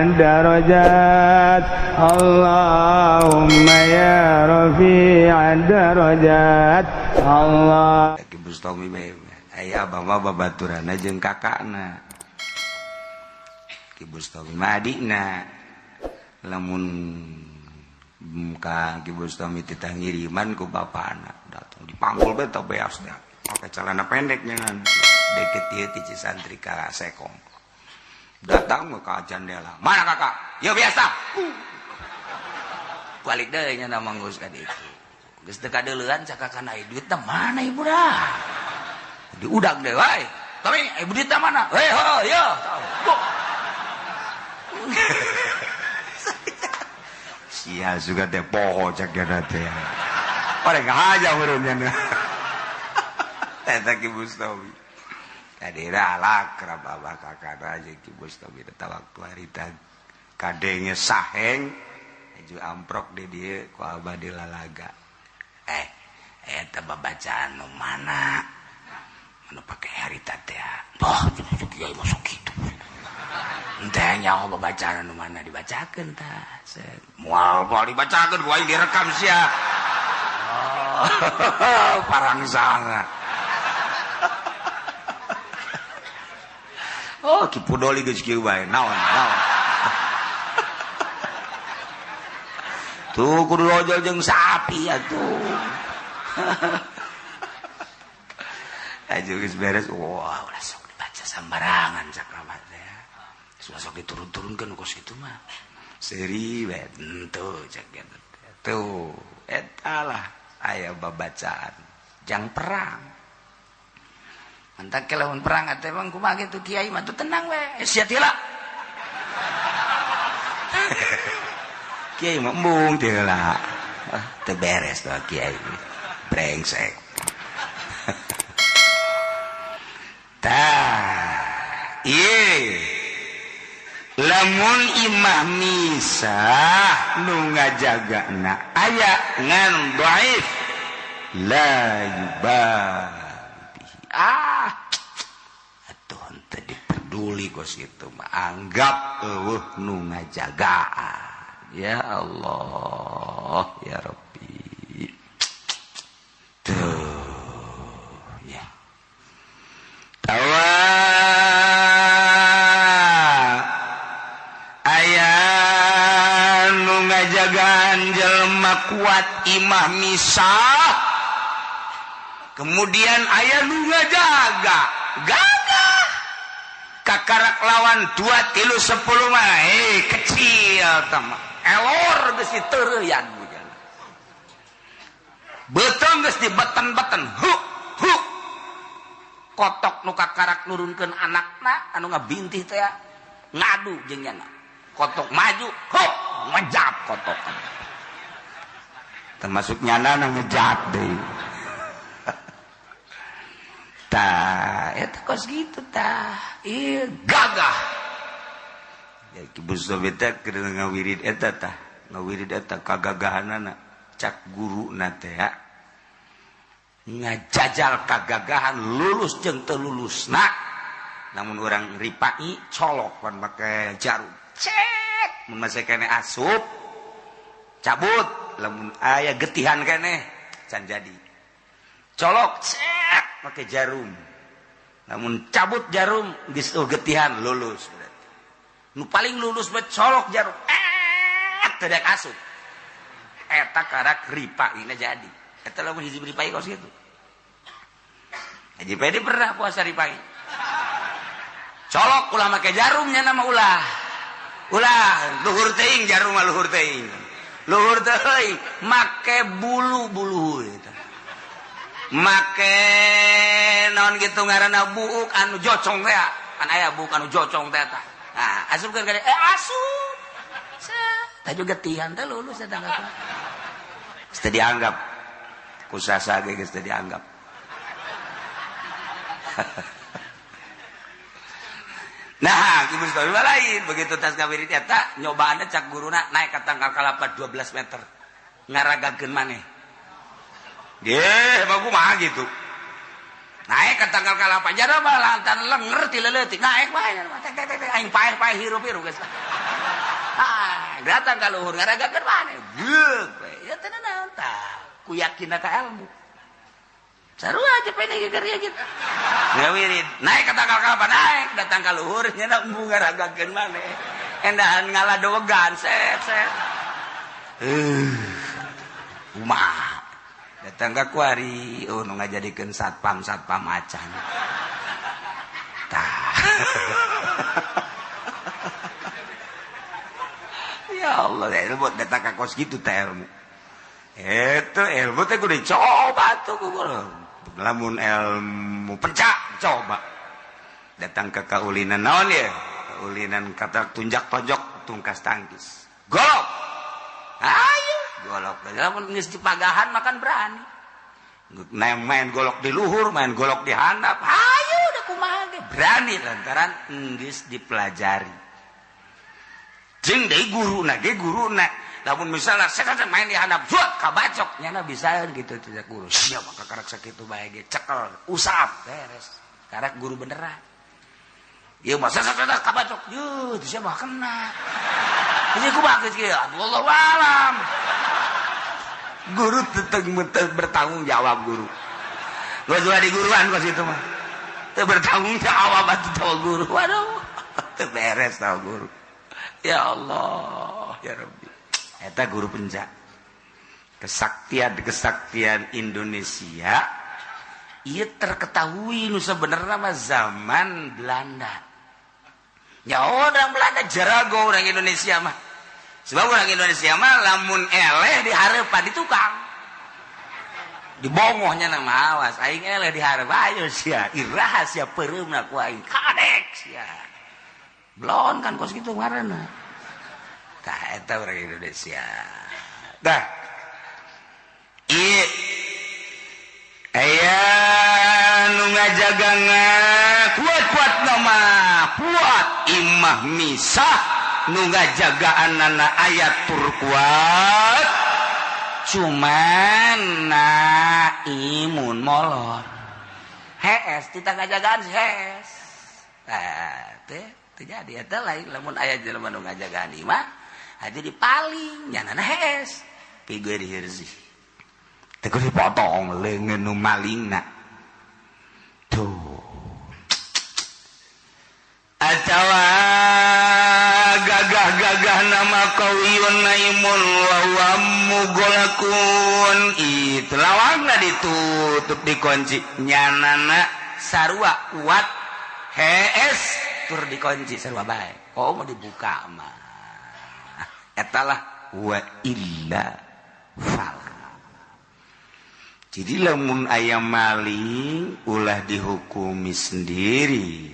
الدرجات اللهم يا رفيع الدرجات Allah. Ki Bustami bae aya abah mah babaturanna jeung kakakna. Ki Bustami mah adikna. Lamun ka Ki Bustami titah ngiriman ku bapana datang dipanggul bae teh beas teh. Pakai celana pendek nyangan deket ieu ti Cisantri ka Sekong. Datang ke jendela. Mana kakak? Ya biasa. Balik deui nya manggus ka ditu. Geus teu kadeuleuan cakakan aya duitna mana ibu dah. Diudag deui wae. Tapi ibu duitna mana? Hei ho yo. Sia juga teh poho cak dia teh. Paling aja hurufnya. Eta Ki Bustami. Kadira alakrab abah kakak aja Ki Bustami eta waktu harita kadenge saheng aju amprok di dieu ku abah dilalaga. Eta babacaan nu mana? Anu pake harita teh. Bah, cucu kiai masuk kitu. Teh nyaho babacaan nu mana dibacakeun tah. Moal moal dibacakeun ku aing direkam sia. Oh, parangsana. Oh, Ki Pudoli geus kieu bae. Naon, naon. Tuh kudu lojol jeung sapi atuh. Aju geus beres. Wah, ulah sok dibaca sambarangan sakramat teh. Geus sok diturun-turunkeun kos kitu mah. Seuri bae henteu cek gitu. Tuh, eta lah aya babacaan jang perang. Mantak ke lawan perang atuh emang kumaha kitu kiai mah tuh tenang we. Sia teh lah. Kiai mah embung teh lah. Teu beres tuh kiai. Brengsek. Tah, ieu lamun imah misah nu ngajagana aya ngan dhaif la yubah. Ah, atuh henteu diperduli kos kitu mah anggap eueuh nu ngajagaan. Ya Allah, ya Rabbi. Tuh, ya. Tawa aya nu ngajagaan jelema kuat imah misah. Kemudian aya nu ngajaga gagah kakarak lawan 2 3 10 mah kecil tama elor geus diteureuyan beuteung geus dibeten-beten hu hu kotok nu kakarak nurunkeun anakna anu ngabintih teh ngadu jeung nyana kotok maju hu ngejap kotok termasuk nyana nu ngejap deui. Tah, eta kos gitu tah. Ieu gagah. Ya Ki Bustami teh keur ngawirid eta tah, ngawirid eta kagagahanana cak guruna teh ngajajal kagagahan lulus jeung teu lulusna. Namun urang ripai colok pan make jarum. Cek mun masih keneh asup cabut lamun aya getihan keneh can jadi. Colok cek pakai jarum, namun cabut jarum geus getihan lulus berarti. Nu paling lulus bae colok jarum, teu daek asup. Eta karak ripaina jadi. Eta lamun hiji ripai kos kitu. Haji Pedi pernah puasa ripai. Colok ulah make jarumnya nama ulah. Ulah luhur teuing jarum mah luhur teuing. Luhur teuing make bulu-bulu eta. Make naon gitu ngaranna buuk anu jocong teh kan aya buuk anu jocong teh tah. Nah, asupkeun ka asup. Tah juga getihan teh lulus eta tangga. Geus teu dianggap. Ku sasa ge geus teu dianggap. Nah, Ki Bustami lain begitu tas kawirit eta nyobaanna cak guruna naik ka tangkal kalapa 12 meter. Ngaragakeun maneh. Geh, bagus mah gitu. Naik ke tangkal kalapa jara mah lantan lenger ti leutik naik bae teh teh teh aing paeh-paeh hirup-hirup geus. Datang ka luhur ngaragakeun maneh. Geuk we. Ya teu naon tah. Ku yakinna ka ilmu. Sarua aja pengen geus gitu. Ngawirid naik ka tangkal kalapa naik, datang ka luhur nya embung ngaragakeun maneh. Endahan ngaladowegan set set. Kumaha datang ka kuari, oh nu ngajadikeun satpam satpam acan. Tah. Ya Allah, ilmu datang ka kos kitu teh ilmu. Eta ilmu teh kudu dicoba tuh ku guru. Lamun ilmu pencak coba. Datang ke kaulinan naon ya? Kaulinan kata tunjak tonjok tungkas tangkis. Golok. Ayo golok. Lamun geus dipagahan makan berani. Main golok di luhur, main golok di handap. Ayo da kumaha ge berani lantaran geus dipelajari. Jeung deui guruna ge guruna. Lamun misalnya saya main di handap, buat kabacok nyana bisa gitu tidak guru. Siapa kakarek sakitu bae ge cekel, usap beres. Karek guru beneran. Ieu mah saya kabacok, yeuh teu mah kena. Ini kumaha geus kieu? Allahu alam. Guru tetep bertanggung jawab guru. Geus di guruan kos itu mah. Teu bertanggung jawab atuh tau guru. Waduh, teu beres tau guru. Ya Allah, ya Rabbi. Eta guru pencak. Kesaktian-kesaktian Indonesia ieu terketahui nu sebenarnya mah zaman Belanda. Ya orang Belanda jarago orang Indonesia mah. Sebab orang Indonesia mah lamun eleh dihareupan di tukang. Dibongohnya nama awas aing eleh dihareup ayo sia, iraha sia peureumna ku aing kadek sia. Belon kan kos kitu ngaranna. Tah eta orang Indonesia. Dah. Ieu aya nu ngajaga kuat-kuat nama kuat imah misah nu ngajagaanana ayat tur kuat cuman naimun molor hees tita ngajagaan hees tah teh teu jadi eta lain lamun aya jelema nu ngajagaan imah aja dipaling nyanana hees pigue dihirzi teu kudu dipotong leungeun nu malingna tuh atawa gagah-gagah nama qawiyun naimun wa huwa mughlaqun itu lawangna ditutup dikunci nyanana sarua kuat hees tur dikunci sarua bae oh mau dibuka mah etalah wa illa fala. Jadi lamun aya maling ulah dihukumi sendiri,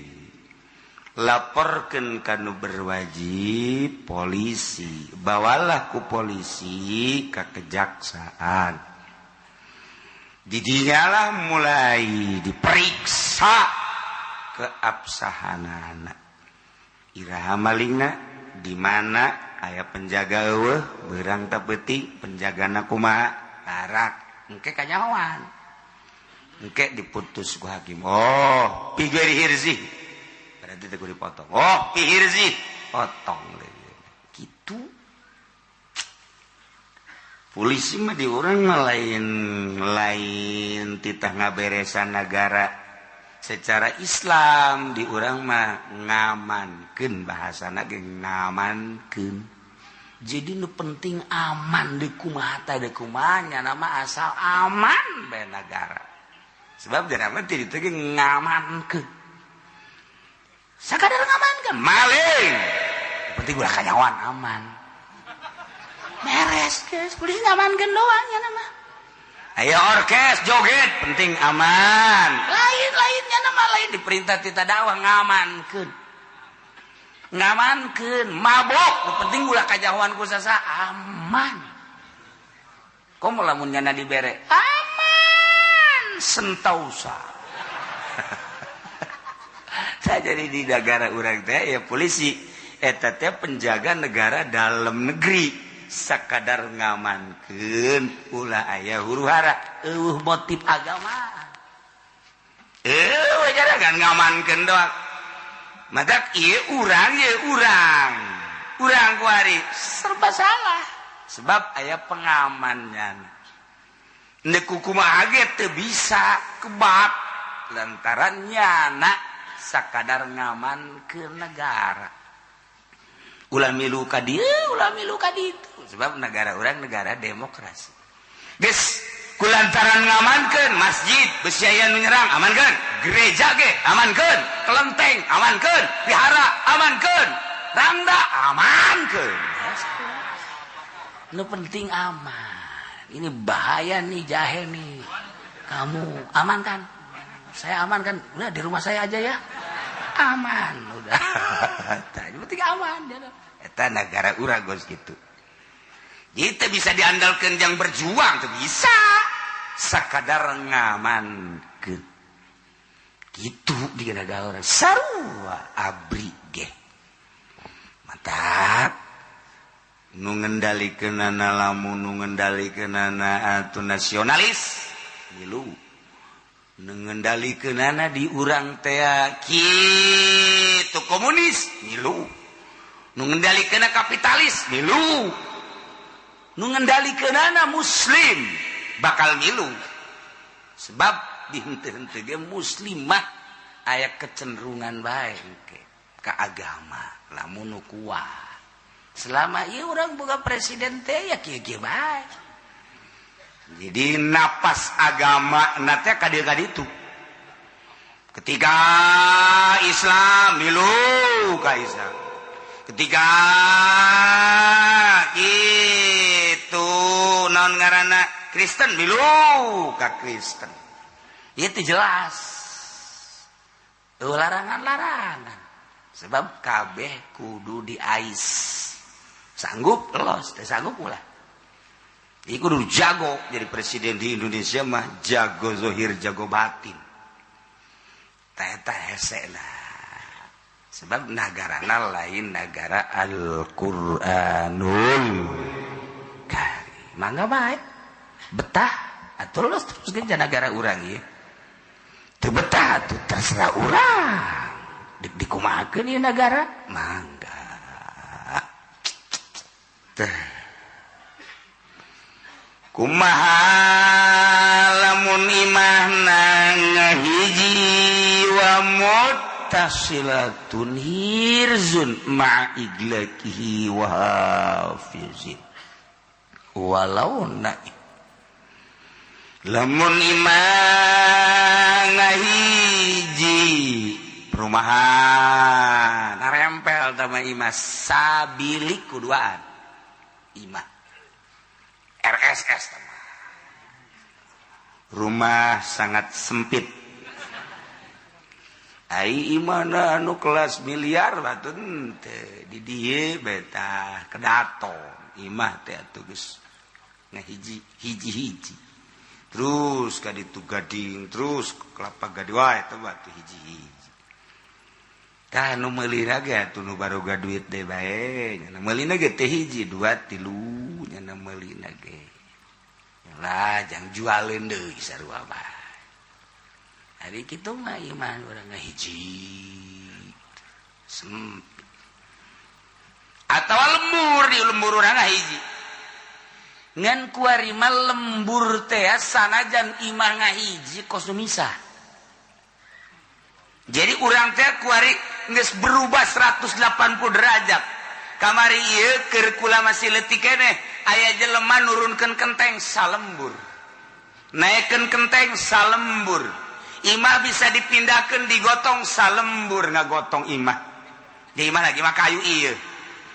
laporkan kanu berwajib polisi, bawalah ku polisi ke kejaksaan. Didinyalah mulai diperiksa keabsahanana. Iraha malingna di mana aya penjaga eueuh beurang ta peuting penjagana kumaha tarak engke kanyahoan engke diputus ku hakim. Oh pigeri hirzi berarti teh kudu dipotong. Oh pihirzi potong gitu. Polisi mah di urang mah lain titah ngaberesan negara secara Islam di urang mah ngamankeun bahasana ge ngamankeun. Jadi nu penting aman di kumaha teh di kumaha nya nama asal aman bae negara. Sebab dina mah ti ditu ge ngamankeun. Sakadar ngamankeun maling. Penting ulah kanyawan aman. Beres geus polisi ngamankeun doang nya nama. Ayo orkes joget penting aman. Lain-lainnya nama lain diperintah tita dakwah ngamankeun. Ngamankeun mabok penting ulah kajahoan ku sasa aman. Komo lamun nyana dibere aman sentausa. Saya jadi di negara urang teh ya polisi eta teh penjaga negara dalam negeri. Sakadar ngamankeun ulah aya huru-hara eueuh motif agama eueuh kan ngamankeun doang matak ieu urang Urang kuari serba salah sebab aya pengamannya. Ndek kumaha ge teu bisa kebak lantaran nyana sakadar ngaman ke negara. Ulah milu ka dieu, ulah milu ka ditu. Sebab negara urang negara demokrasi. Geus kulantaran ngamankeun masjid besi aya nu nyerang amankeun, gereja ge amankeun, kelenteng amankeun, vihara amankeun, rangda amankeun. Nu penting aman. Ini bahaya nih jahe nih. Kamu aman kan? Saya aman kan? Udah di rumah saya aja ya. Aman udah. Tah, penting aman. Eta negara urang geus kitu. Itu bisa diandalkan yang berjuang tuh bisa. Sakadar ngamankeun. Gitu di negara urang. Sarua ABRI ge. Mantap. Nu ngendalikeunana lamun nu ngendalikeunana atuh nasionalis milu. Nu ngendalikeunana di urang teh kitu komunis milu. Nu ngendalikeunana kapitalis milu. Nu ngendalikeunana muslim bakal milu. Sebab di henteu-henteu ge muslimah aya kecenderungan bae ke agama lamun nu kuat. Selama ieu urang boga presiden teh ya kieu-kieu bae. Jadi napas agama na teh ka dieu ka ditu. Ketika Islam milu ka Islam. Ketika itu naon ngaranna Kristen milu ka Kristen. Itu jelas. Larangan-larangan. Sebab kabeh kudu diais. Sanggup los, teh sanggup ulah. Iku kudu jago jadi presiden di Indonesia mah jago zohir, jago batin. Teh teh hese lah. Sebab nagarana lain negara Al-Qur'anul Karim. Mangga bae. Betah atuh los terus ge nagara urang ieu. Teu betah atuh terserah urang. Dek dikumahakeun ieu nagara? Mangga. Kumaha lamun imahna ngahiji wa muttasilatun hirzun ma'a iglakihi wa hafizin walau naib. Lamun imah ngahiji perumahan narempel sama imah sabilik kuduaan imah RSS sama. Rumah sangat sempit. Ai imahna anu kelas miliar batu teu di dieu beta kedaton imah teh atuh geus ngahiji hiji-hiji. Terus ka ditu gading, terus kelapa gading wae eta batu hiji-hiji. Tah nu meulina ge atuh nu baroga duit deui bae, nya meulina ge teh hiji, dua, tilu, nya meulina ge. Lah jang jualeun deui sarua bae. Ari kitu mah imah urang ngahiji. Sempit. Atawa lembur di lembur urang ngahiji. Ngan kuari mah lembur teh sanajan imah ngahiji kos nu misah. Jadi urang teh kuari geus berubah 180 derajat. Kamari ieu keur kula masih leutik keneh, aya jelema nurunkeun kenteng salembur. Naekkeun kenteng salembur. Imah bisa dipindahkeun digotong salembur ngagotong imah. Di imah lagi mah kayu ieu.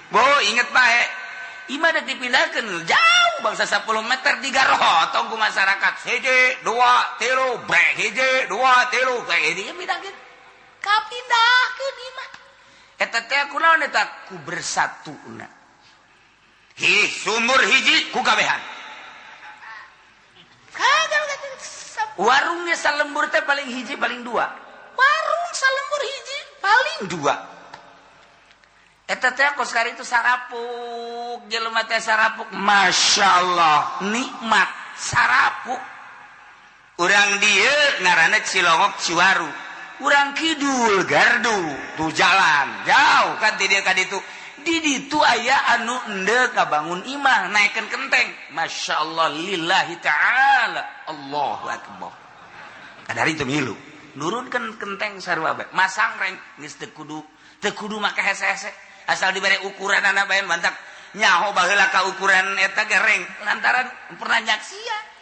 Bo inget bae. Imah da dipindahkeun jauh bangsa 10 meter digarotong ku masyarakat. Hiji, dua, tilu, brek hiji, dua, tilu, brek hiji pindahkeun. Kapindahkeun imah. Eta teh kunaon eta ku bersatuna. Hi sumur hiji ku kabehan. Warungnya salembur teh paling hiji paling dua. Warung salembur hiji paling dua. Eta teh kos kari itu sarapuk, jelema teh sarapuk, masya Allah nikmat sarapuk. Urang dieu ngaranna Cilongok Ciwaru. Urang kidul gardu tuh jalan jauh kan ti dieu ka ditu. Di ditu aya anu endeu kabangun imah naikkeun kenteng. Masya Allah lillahi ta'ala. Allahu akbar. Kadari teu milu. Nurunkeun kenteng sarua bae. Masang reng geus teu kudu make hese-hese. Asal dibere ukuranana bae mantak nyaho baheula ka ukuran eta ge reng lantaran pernah nyaksia.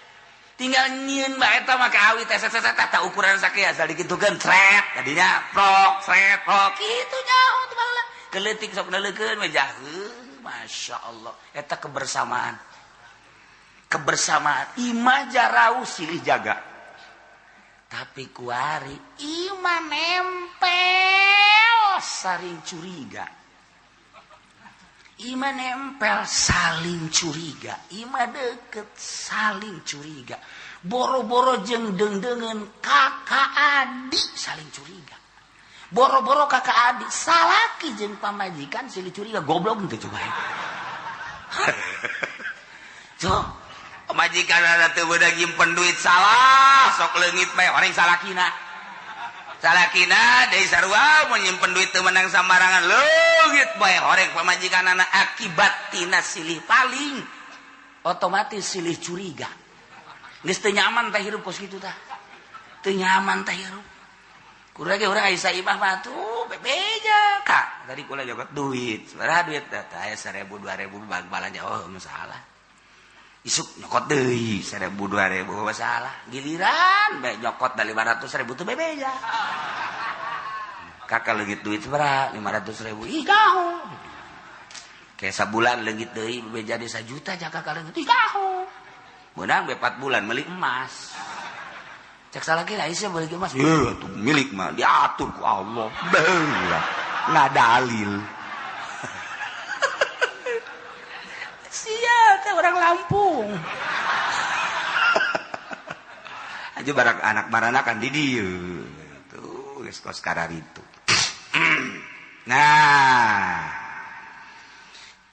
Tinggal nyieun bae eta make awi teh teh ukuran sakieu asal dikitukeun sret tadinya prok sret prok kitu nyaho teh baheula keleutik sok neuleukeun we jaheuh. Masya Allah eta kebersamaan imah jarauh silih jaga tapi kuari imah nempel saling curiga. Ima nempel saling curiga, ima deket saling curiga, boro-boro jeung dengdengen kakak adik saling curiga, boro-boro kakak adik salaki jeung pamajikan silih curiga, goblok teu coba. So, pamajikan ada teu beunang nyimpen duit salah, sok leungit bae orang salakina. Salakina deui sarua mun nyimpen duit teu menang sambarangan leungit bae horeng pamajikanana akibat tina silih paling otomatis silih curiga. Geus teu nyaman teh hirup kos kitu tah. Teu nyaman teh hirup. Kurang ge urang aya saimah mah tuh bebeja ka. Tadi kula jogot duit, sabaraha duit teh aya 1000 2000 bag balanja oh masalah. Isuk nyokot deui 1000 2000 masalah. Giliran bae nyokot da 500.000 teu bebeja. Kakak leungit duit sabaraha 500.000. Ih gaho. Kayak sabulan leungit deui bebeja di 1 juta jaka leungit. Ih gaho. Meunang be 4 bulan meuli emas. Cek salaki lah isia beli emas. Heuh atuh milik mah diatur ku Allah. Beuh. Ngadalil. Sia teh orang Lampung. Aja barak anak baranakan di dieu. Tuh geus kos kararitu. Nah,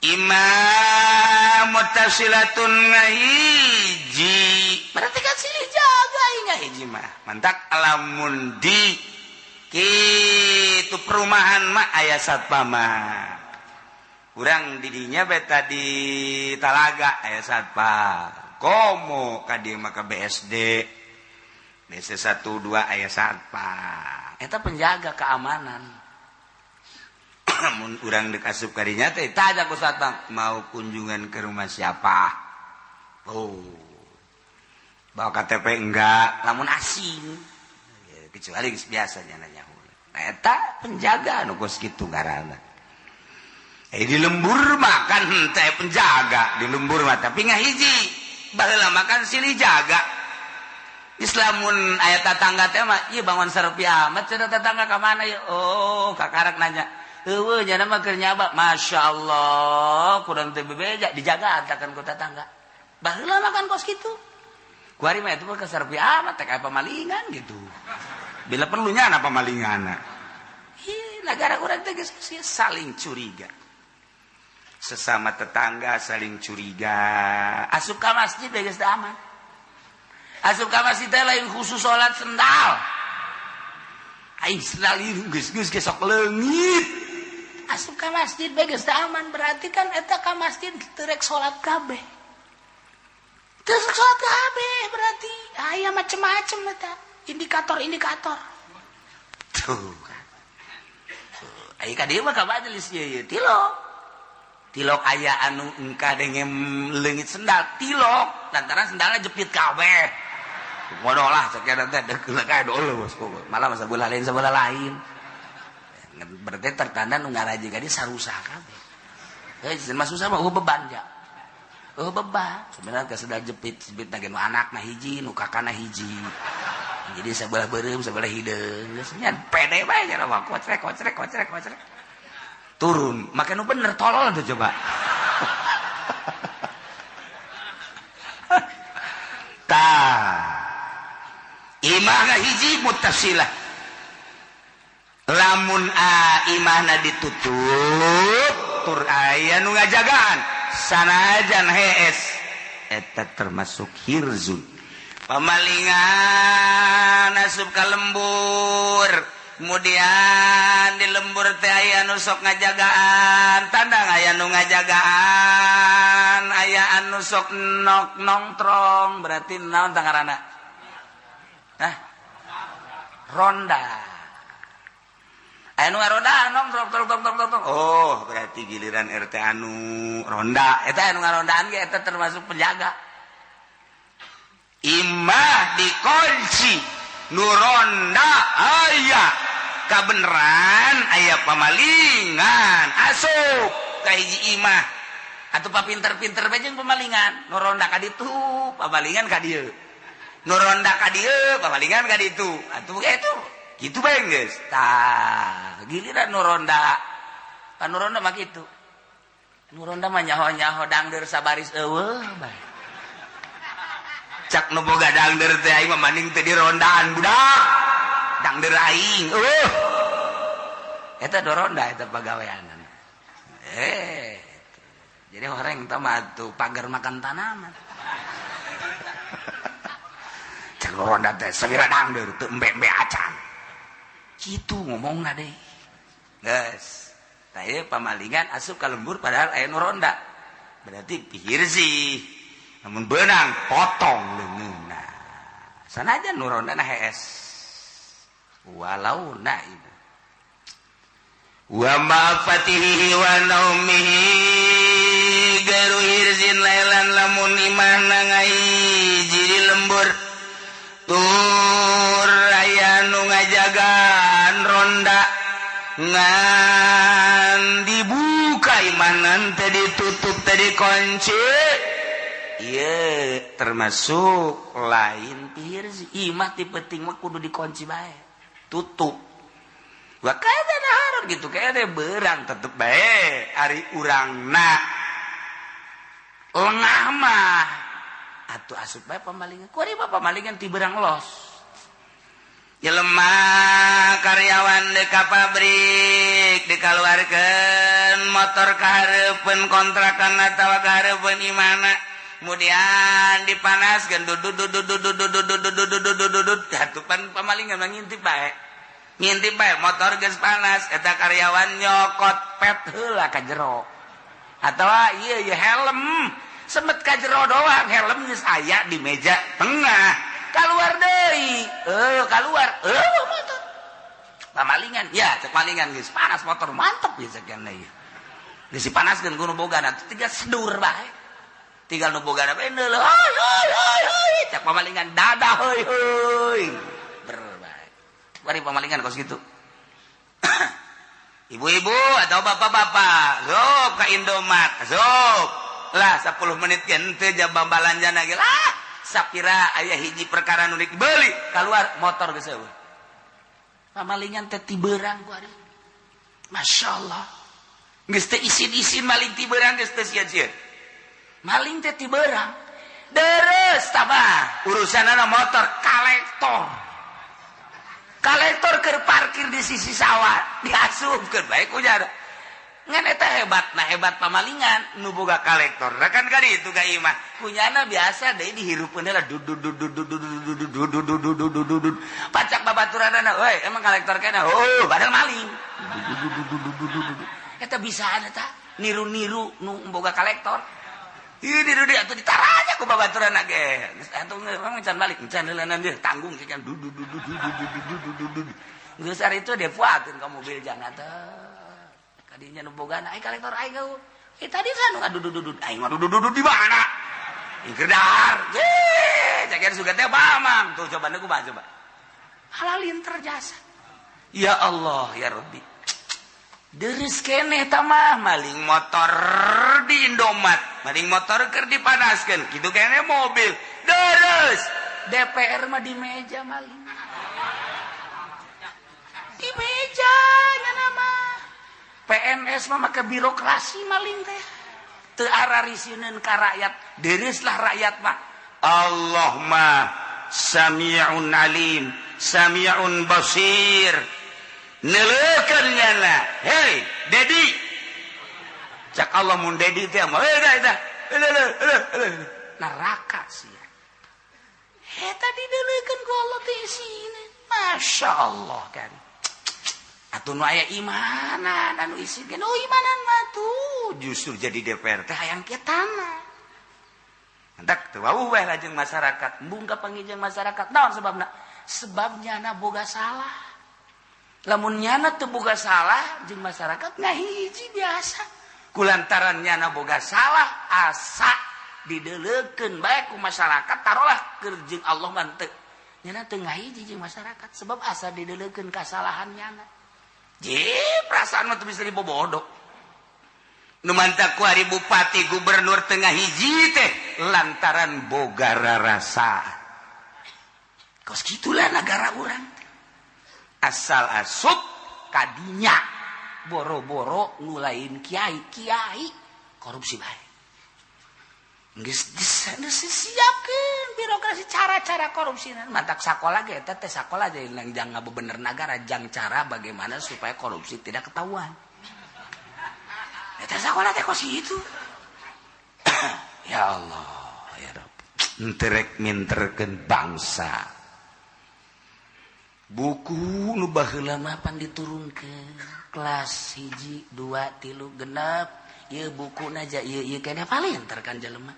imam mutasilatun ngahiji. Berarti kan silih jaga ngahiji mah. Mantak lamun di kitu perumahan mah aya satpam mah. Urang didinya beta di Talaga aya satpam. Komo ka dieu mah ka BSD. BC 1 2 aya satpam. Eta penjaga keamanan. Mun urang deuk asup ka dinya teh tanya ku satpam, mau kunjungan ke rumah siapa? Oh. Bawa KTP enggak, lamun asing. Kecuali geus biasa nya nanya. Nah eta penjaga nu kos kitu ngaranna. Di lembur makan teh penjaga di lembur mah tapi ngahiji baheula makan silih jaga. Islamun aya tatangga teh mah ieu bangun sarupi amat cenah tetangga ka mana ieu? Oh, kakarak nanya. Heueuh nya mah keur nyaba. Masyaallah, kurang teh bebeja dijaga antakan ku tetangga. Baheula makan kos kitu. Kuari mah eta mah kasarupi amat teh aya pamalingan gitu. Bila perlunya ana pamalinganna. Ih, nagara urang teh geus saling curiga. Sesama tetangga saling curiga. Asup ka masjid geus teu aman. Asup ka masjid teh lain khusus salat sendal. Aing sendal ieu geus geus sok leungit. Asup ka masjid geus teu aman berarti kan eta ka masjid teu rek salat kabeh. Teu rek salat kabeh berarti aya macem-macem eta indikator-indikator. Tuh. Ai ka dieu mah ka majelis ieu tilok. Tilok aya anu engka denge leungit sendal tilok lantaran sendalna jepit kabeh. Bodoh lah sakieu teh deuk kae dulu bos. Malah masa bola lain sebelah lain. Berarti tertanda nu ngaraji ka dieu sarusa kabeh. Heuh mah susah mah eueuh beban ja. Eueuh beban. Sebenarnya teh sendal jepit-jepit na ge nu anakna hiji, nu kakana hiji. Jadi sebelah beureum, sebelah hideung. Geus nya pede bae nya mah kocrek kocrek kocrek kocrek. Turun, make nu bener tolol tuh coba. Tah. Imah hiji muttasilah. Lamun a imahna ditutup tur aya nu ngajagaan sanajan hees eta termasuk hirzun. Pamalingan asup ka lembur. Kemudian di lembur teh aya anu sok ngajagaan, tandang aya nu ngajagaan, aya anu sok nok nongtrong, berarti naon tah ngaranna? Hah? Ronda. Aya nu ngaronda nongtrong trong trong trong trong. Oh, berarti giliran RT anu ronda. Eta anu ngarondaan ge eta termasuk penjaga. Imah dikunci, nu ronda aya. Kabeneran aya pamalingan asup ka hiji imah atuh papinter-pinter bae jeung pamalingan nu ronda ka ditu pamalingan ka dieu nu ronda ka dieu pamalingan ka ditu atuh itu kitu bae geus tah giliran nu ronda pan nu ronda mah kitu nu ronda mah nyaho-nyaho dangdeur sabaris eueuh bae cak nu boga dangdeur teh aing mah maning teh dirondaan budak dangdeur aing eueuh eta doronda eta pagaweanan jadi orang teh mah atuh pagar makan tanaman cak ronda teh sawira dangdeur teu embe-embe acan kitu ngomongna deui geus tah ieu pamalingan asup ka lembur padahal aya nu ronda berarti pihir sih namun beunang potong leungeunna sanajan nu rondana hees walau na ibu wa ma'afatihi wa naumihi garu hirzin lailan lamun imahna ngahiji di lembur tur aya nu ngajagaan ronda ngan dibuka imanan teh ditutup teh dikunci ieu termasuk lain pihirzi imah ti penting mah kudu dikunci bae tutup wa kada naharon gitu kayaknya berang tetep bae ari urangna lengah mah atuh asup bae pamalingan kuari mah pamalingan ti berang los jelema karyawan di ka pabrik dikaluarkeun motor ka hareupeun kontrakan atawa ka hareupeun imahna kemudian dipanaskeun dudut dudut dudut dudut dudut dudut dudut dudut atuh pan pamalingan mah ngintip bae ngintip bae motor geus panas eta karyawan nyokot pet heula ka jero atawa ieu ieu helm semet ka jero doang helm geus aya di meja tengah keluar deui keluar motor pamalingan ya cek palingan geus panas motor mantep ya sekian deui geus dipanaskeun ku nu bogana tinggal sedur bae tinggal nu bogana bae heuy heuy heuy heuy cek pamalingan dadah heuy heuy berbae bari pamalingan kos gitu. Ibu-ibu atau bapak-bapak zop ka Indomaret zop lah 10 menit gente jabang balanjana ge lah sapira aya hiji perkara nu dibeli keluar motor geus eueuh pamalingan teh ti beurang ku ari masyaallah geus teh isin-isin maling ti beurang geus teh sieun-sieun maling teh ti beurang deres tabah urusanana motor kalektor kalektor keur parkir di sisi sawah diasupkeun bae ku nya ngan eta hebat nah hebat pamalingan nu boga kalektor kan kali itu ka imah kunyana biasa deui dihirupeun heula dudut dudut dudut dudut dudut dudut dudut dudut pacak babaturanana euy emang kalektor kana oh padahal maling eta bisaan eta niru-niru nu boga kalektor ieu niru dia atuh ditaranya ku babaturanna ge geus atuh emang can balik can heulana dia tanggung sih kan dudut dudut dudut dudut dudut geus ari itu dia fuateun ka mobil jangan teh kadinya nu bogana aing kalektor aing gau tadi kan nu ngadudududud aing ngadudududud di mana ing keur dahar ye cager sugan teh bamang tuh coba nu kumaha coba halalin terjasa ya Allah ya Rabbi deres keneh tah mah maling motor di Indomaret maling motor keur dipanaskeun kitu keneh mobil deres DPR mah di meja maling di meja nya mah PNS mah make birokrasi maling teh teu ararisineun ka rakyat dereuslah rakyat mah Allah mah sami'un alim sami'un basir neuleukeun nyana hei Dedi cak Allah mun Dedi teh mah hei dah neraka sia eta dideuleukeun ku Allah teh isina Masya Allah kan. Atuh nu aya imanan anu isi ge nu imanan mah tuh justru jadi DPR teh hayang kieu tanah. Hendak teu wawuh bae lajeng masyarakat, embung ka panggih jeung masyarakat. Naon sebabna? Sebab nyana boga salah. Lamun nyana teu boga salah jeung masyarakat ngahiji biasa. Kulantaran nyana boga salah asa dideulekeun bae ku masyarakat tarolah keur jeung Allah mah teu. Nyana teu ngahiji jeung masyarakat sebab asa dideulekeun kasalahan nyana. Je, perasaan mah teu bisa dibobodo. Nu mantak ku ari bupati gubernur tengah hiji teh lantaran boga rarasa. Kos kitulah nagara urang. Asal asup kadinya boro-boro nu lain kiai, kiai korupsi bae. Geus disiapkeun birokrasi cara-cara korupsi mantak sakola ge eta teh sakola jadi jang ngabebener nagara jang cara bagaimana supaya korupsi tidak ketahuan. Eta sakola teh kos itu. Ya Allah, ya Rabb. Enterek minterkeun bangsa. Buku nu baheula mah pan diturunkeun kelas 1 2 3 genep. Ieu bukuna ja ieu ieu keneh palinter kan jelema.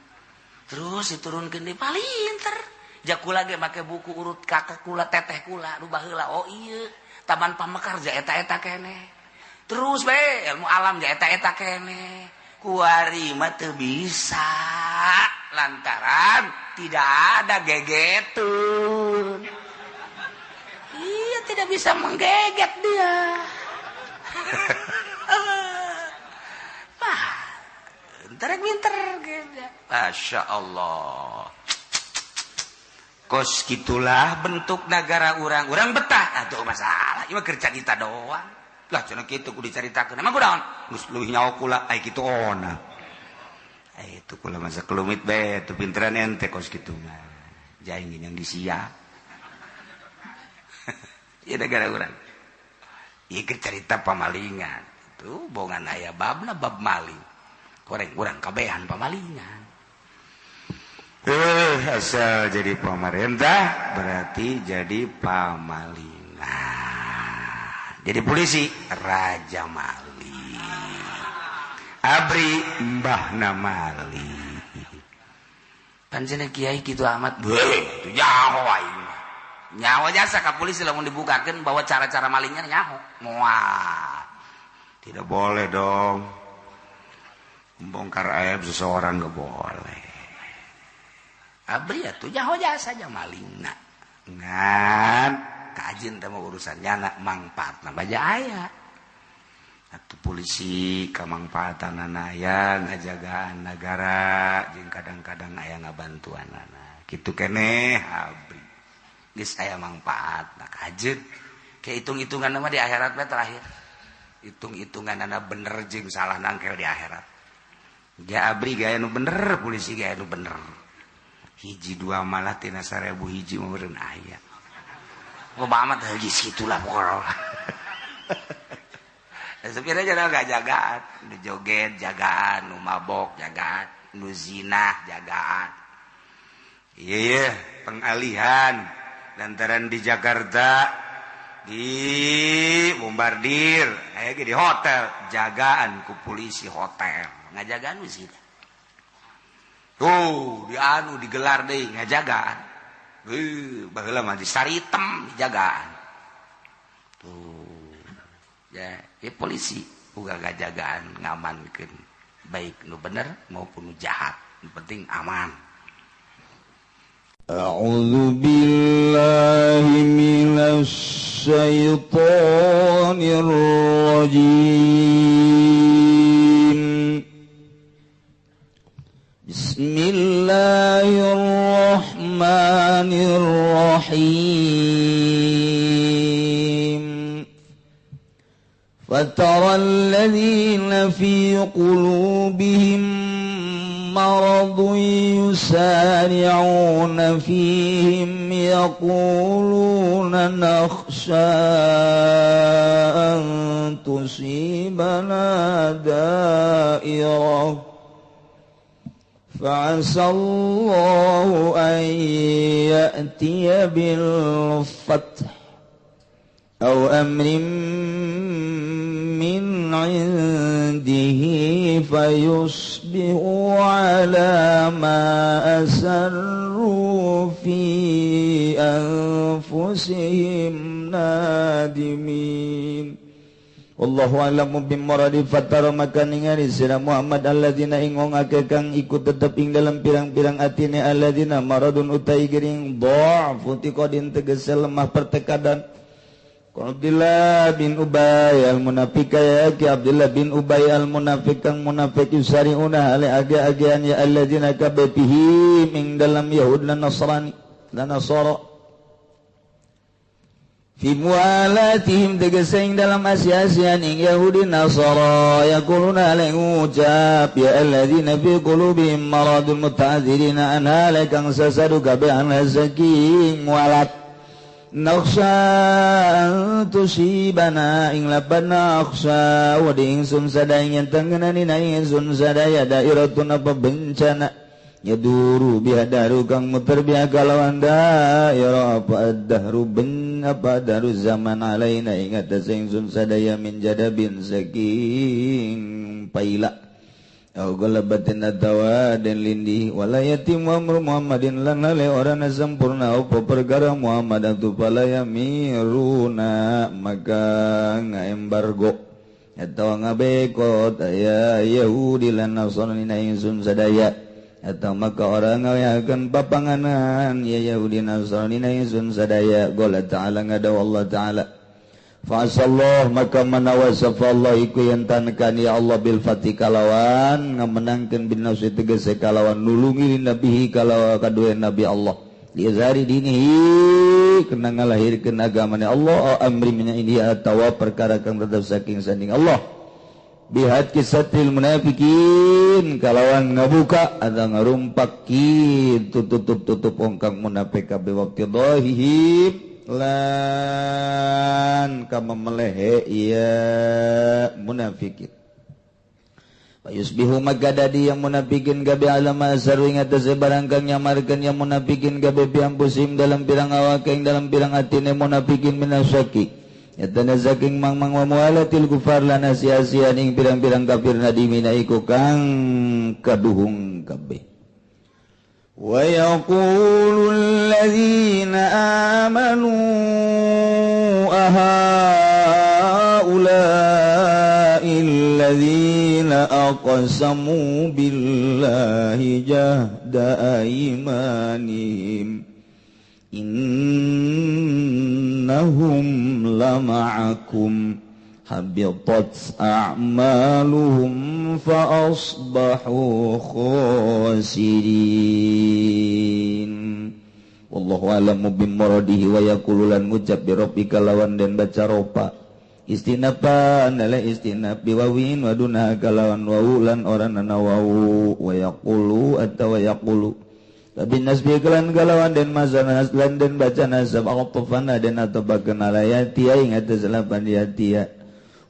Terus diturunkeun deui palinter. Ja kula ge make buku urut kakak kula teteh kula nu baheula oh ieu Taman Pamekar ja eta-eta keneh. Terus bae ilmu alam ja eta-eta keneh. Kuari mah teu bisa lantaran tidak ada gegetun. Iya tidak bisa menggeget dia. Wah, pinter gitu. Masya Allah. Kos gitulah bentuk negara urang. Urang betah. Atuh masalah. Ieu mah keur carita doang. Lah cenah kitu kudu dicaritakeun. Emang kunaon? Geus leuwih nyaho kula ai kitu ona. Ai itu kula masa kelumit bae teu pinteran ente kos kitu mah. Jaing yang disia. Ieu negara urang. Ieu keur carita pamalingan. Tuh bongan aya babna bab maling. Koreng urang kabehan pamalingan. Asal jadi pemerintah berarti jadi pamalingan. Jadi polisi raja maling. Abri mbahna maling. Pancen kiai kitu amat. Beuh, itu nyaho aing mah. Nyaho jasa ka polisi lamun dibukakeun bahwa cara-cara malingnya nyaho. Moal. Tidak boleh dong. Membongkar aib seseorang nggak boleh. Abri atuh nyaho jasa aja malingna. Ngan kajin teh mah urusan nyana mangpaatna baja aya. Atuh polisi kamangpaatanana aya ngajagaan nagara jeung kadang-kadang aya ngabantuanana. Kitu keneh abri. Geus aya mangpaatna kajeun. Ke hitung-hitungan mah di akhirat mah terakhir. Hitung-hitunganana bener jeung salah nangkel di akhirat. Ga abri gaya nu bener, polisi gaya nu bener. Hiji dua malah tina 1000 hiji mah meureun aya. Loba amat geus kitulah pokona. Supirnya jangan gak jagaan, nu joget jagaan, nu mabok jagaan, nu zinah jagaan. Iya iya, pengalihan lantaran di Jakarta di bombardir, aya ge di hotel jagaan ku polisi hotel, ngajagaan wis zina. Tuh, di anu digelar deui ngajagaan. Baheula mah di saritem dijagaan. Tuh. Ya, ya polisi uga ngajagaan ngamankeun baik nu bener maupun nu jahat, nu penting aman. A'udzu billahi minasy syaithanir rajim. Bismillahirrahmanirrahim. فترى الذين في قلوبهم مرض يسارعون فيهم يقولون نخشى أن تصيبنا دائرة فعسى الله أن يأتي بالفتح أو أمر min indihi fayusbihu ala ma asarru fi anfusihim nadimin. Wallahu a'lamu bimuradi fatara maka ningali sira Muhammad alladzina ing wong akeh kang iku tetep ing dalam pirang-pirang atine alladzina maradun utai gering dha'fu tiqadin tegese lemah pertekadan. Abdullah bin Ubay al-munafiq ya ki Abdullah bin Ubay al-munafiq kang munafik yusariuna ale age-agean ya alladzina kabbihi ing dalam Yahud lan Nasrani lan Nasara fi mualatihim tegese ing dalam asi-asian ing Yahudi Nasara yaquluna ale ngucap ya alladzina fi qulubihim maradun muta'adzirina anha kang sasadu kabeh an saking mualat nakhsha tusibana ing lapan nakhsha wa di ingsun sadaya yen tengenani na ingsun sadaya dairatun apa bencana yaduru bihadaru kang muter biha kalawan dairah apa ad-dahru ben apa daru zaman alaina ing atas ingsun sadaya min jadabin saking paila au galabatin atawa dan lindih wala yatim amru Muhammadin lan lale orang sempurna apa perkara Muhammad atu pala yamiruna maka ngaembargo atawa ngabekot aya Yahudi lan Nasrani na ingsun sadaya atau maka orang ngawehakeun papanganan ya Yahudi Nasrani na ingsun sadaya qala ta'ala ngadaw Allah ta'ala fa'asallah maka manawa safallah iku yen tankan ya Allah bil fatih kalawan ngamenangkeun bin nafsi tegese kalawan nulungi nabihi kalawan kadue nabi Allah liazari dinihi kena ngalahirkeun agamane Allah amri min ini atawa perkara kang tetep saking sanding Allah bihat kisatil munafikin kalawan ngabuka atau ngarumpak kitu tutup-tutup ongkang munafik kabeh waqti dhahihim lan kama melehe ya munafikin yusbihu maka dadi yang munafikin gabe alama asaru ing atase barang kang nyamarkeun yang munafikin gabe piampusim dalam pirang awake ing dalam pirang atine munafikin minasyaki yatana saking mang-mang wa mualatil kufar lan sia-sian ing pirang-pirang kafir nadimina iku kang kaduhung kabeh. وَيَقُولُ الَّذِينَ آمَنُوا أَهَؤُلَاءِ الَّذِينَ أَقْسَمُوا بِاللَّهِ جَهْدَ أَيْمَانِهِمْ إِنَّهُمْ لَمَعَكُمْ habitat a'maluhum fa asbahu khasirin. Wallahu a'lamu bimuradihi wa yaqulu lan ngucap bi rabbika lawan den baca ropa istinapan ala istinab biwawin waduna kalawan wawu lan ora nana wawu wa yaqulu atawa yaqulu tapi nasbi kelan kalawan den mazana lan den baca nasab atfana den atabakeun alayati ing atas lapan yatia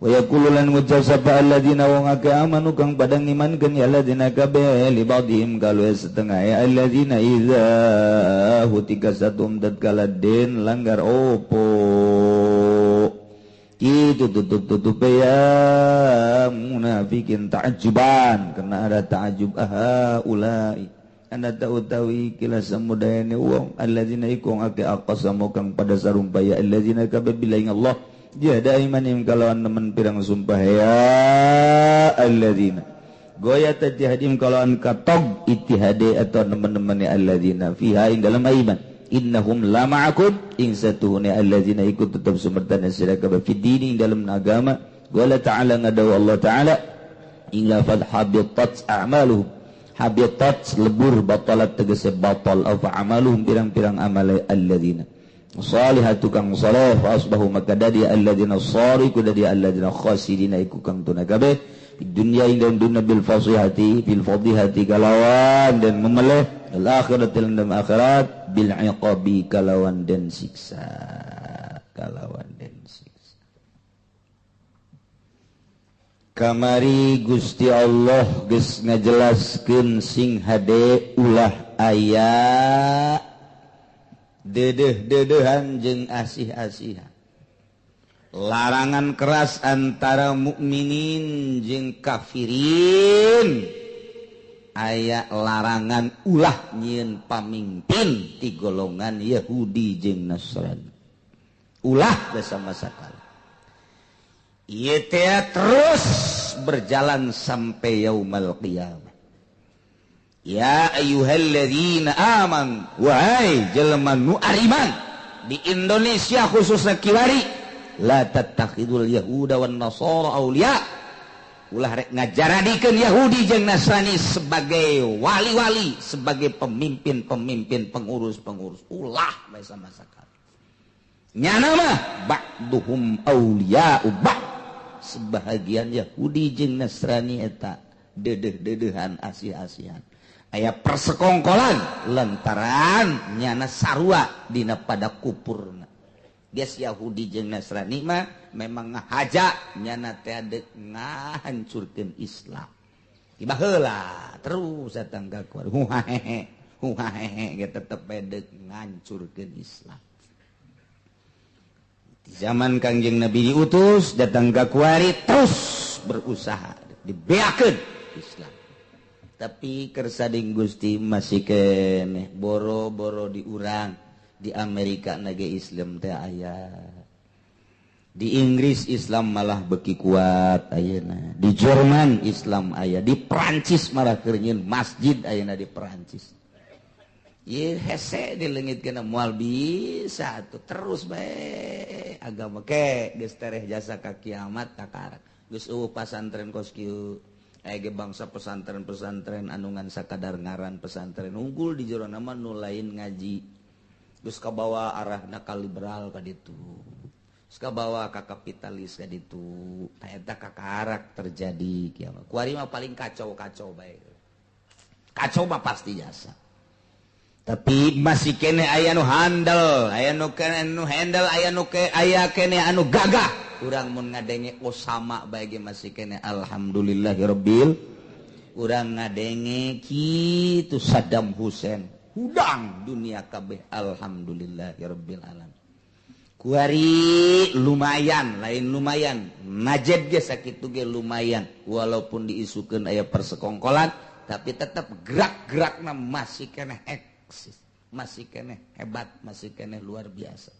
wa yaqulu lan ngucap sapa alladzina wong akeh amanu kang padha ngimankeun ya alladzina kabeh li ba'dihim kalu setengah ya alladzina idza hutika satum tatkala den langgar opo itu tutup-tutup ya munafikin ta'ajuban kena ada ta'ajub aha ulai anda tahu-tahu kila samudayane wong alladzina iku akeh aqsamu kang pada sarumpah ya alladzina kabeh billahi Allah jahada imanim kalawan nemen pirang sumpah ya alladzina goya tajhadim kalawan katog ittihade atau nemen-nemene alladzina fiha ing dalam iman innahum la ma'akum ing satuhune alladzina iku tetep sumertana sira kabeh fi dini dalam agama qala ta'ala ngadaw Allah ta'ala ing lafal habitat a'maluhum habitat lebur batalat tegese batal afa amaluhum pirang-pirang amale alladzina salihatu kang saleh fa asbahu maka dadi alladzina sariku dadi alladzina khasirina iku kang tuna kabeh di dunya ing dalam dunya bil fasihati bil fadihati kalawan dan memeleh al akhirat dalam akhirat bil iqabi kalawan dan siksa kalawan dan siksa. Kamari Gusti Allah geus ngajelaskeun sing hade ulah aya dedeh-dedehan jeung asih-asihan. Larangan keras antara mukminin jeung kafirin. Aya larangan ulah nyieun pamimpin ti golongan Yahudi jeung Nasrani. Ulah sama sakali. Ieu teh terus berjalan sampai yaumal qiyamah. Ya ayyuhalladzina amanu, wahai jelema nu ariman di Indonesia khususnya kiwari, la tattakhidul yahuda wan nasara auliya. Ulah rek ngajaradikeun Yahudi jeung Nasrani sebagai wali-wali, sebagai pemimpin-pemimpin, pengurus-pengurus. Ulah bae sama sakali. Nyana mah ba'duhum auliya'u ba'd. Sebahagian Yahudi jeung Nasrani eta dedeh-dedehan asih-asihan. Aya persekongkolan lantaran nyana sarua dina pada kupurna. Geus Yahudi jeung Nasrani mah memang ngahaja nyana teh deuk ngahancurkeun Islam. Tiba heula terus datang ka kuar huhahehe huhahehe ge tetep bae deuk ngahancurkeun Islam. Di zaman Kangjeng Nabi diutus datang ka kuari terus berusaha dibeakeun Islam. Tapi kersading Gusti masih keneh boro-boro diurang. Di Amerika nage Islam teh aya. Di Inggris Islam malah beki kuat ayeuna. Di Jerman Islam aya, di Prancis malah keur nyieun masjid ayeuna di Prancis. Ieu hese dileungitkeun moal bisa atuh terus bae agama ke geus tereh jasa ka kiamat kakarak. Geus eueuh pasantren kos kieu. Aya ge bangsa pesantren-pesantren anu ngan sakadar ngaran pesantren unggul di jero nama nu lain ngaji. Geus kabawa arahna ka liberal ka ditu. Geus kabawa ka kapitalis ka ditu. Ta eta kakarak terjadi kiamat. Kuari mah paling kacau-kacau bae. Kacau mah pasti jasa. Tapi masih kene aya nu handel, aya nu kene nu handle, aya nu ke aya kene anu gagah. Urang mun ngadenge Osama bae ge masih kene alhamdulillahirabbil. Urang ngadenge kitu Saddam Hussein. Hudang dunia kabeh alhamdulillahirabbil alamin. Kuari lumayan, lain lumayan. Najed ge sakitu ge lumayan walaupun diisukeun aya persekongkolan tapi tetap gerak-gerakna masih keneh eksis, masih keneh hebat, masih keneh luar biasa.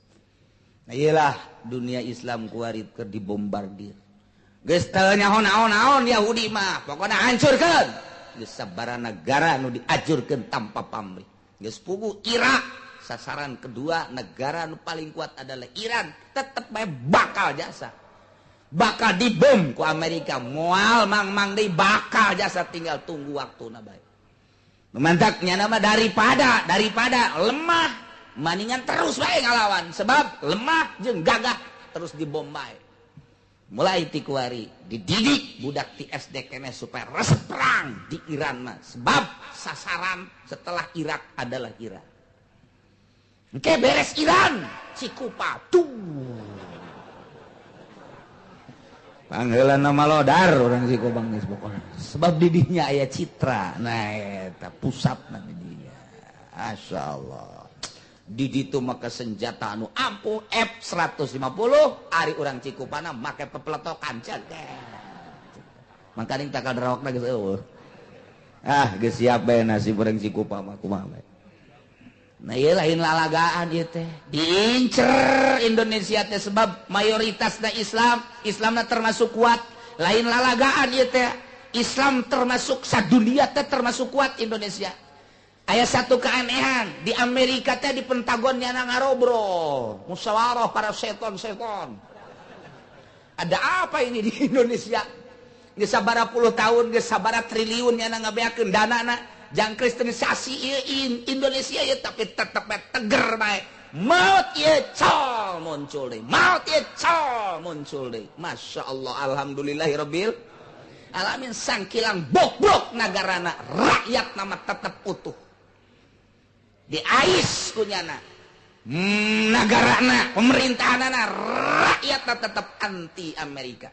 Nah iyalah dunia Islam kuari keur dibombardir. Geus teu nyaho naon-naon Yahudi mah, pokona hancurkeun. Geus sabaraha negara nu diajurkeun tanpa pamrih. Geus pugu Irak, sasaran kedua negara nu paling kuat adalah Iran, tetep bae bakal jasa. Bakal dibom ku Amerika, moal mang-mang deui bakal jasa tinggal tunggu waktuna bae. Mantak nyana mah daripada lemah maningan terus bae ngalawan sebab lemah jeung gagah terus dibom bae. Mulai ti kuari dididik budak ti SD keneh supaya resep perang di Iran mah sebab sasaran setelah Irak adalah Iran. Engke beres Iran Cikupa tuh. Panggilan nama lodar orang Cikupa geus pokona. Sebab didinya aya citra. Nah eta pusatna didinya. Masyaallah. Di ditu maka senjata anu ampuh F150 ari urang Cikupana make pepeletokan cek. Mangkaning takal drawakna geus eueuh. Ah geus siap bae nasib urang Cikupa mah kumaha bae. Nah ieu lain lalagaan ieu teh. Diincer Indonesia teh sebab mayoritasna Islam, Islamna termasuk kuat. Lain lalagaan ieu teh. Islam termasuk sadunia teh termasuk kuat Indonesia. Aya satu keanehan di Amerika teh di Pentagon nyana ngarobrol, musyawarah para seton-seton. Ada apa ini di Indonesia? Geus sabaraha puluh tahun, geus sabaraha triliun nyana ngabeakeun danana jang kristenisasi ieu Indonesia ieu tapi tetep bae teger bae. Maut ieu col muncul deui. Maut ieu col muncul deui. Masyaallah alhamdulillahirabbil alamin sangkilang bobrok nagarana rakyat nama tetep utuh. Diais kunyana nagarana pemerintahanana rakyatna tetep anti Amerika.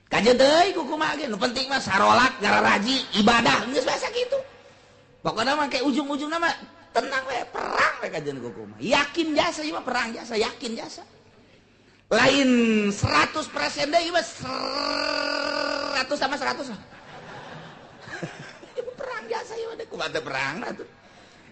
Kajeun deui kumaha ge nu penting mah sarolat ngararaji ibadah geus biasa kitu. Pokona mah ke ujung-ujungna mah tenang we perang we kajeun kumaha. Yakin jasa ieu mah perang jasa yakin jasa. Lain 100% deui mah 100 sama 100 lah. Perang biasa ieu mah kumaha teu perang atuh.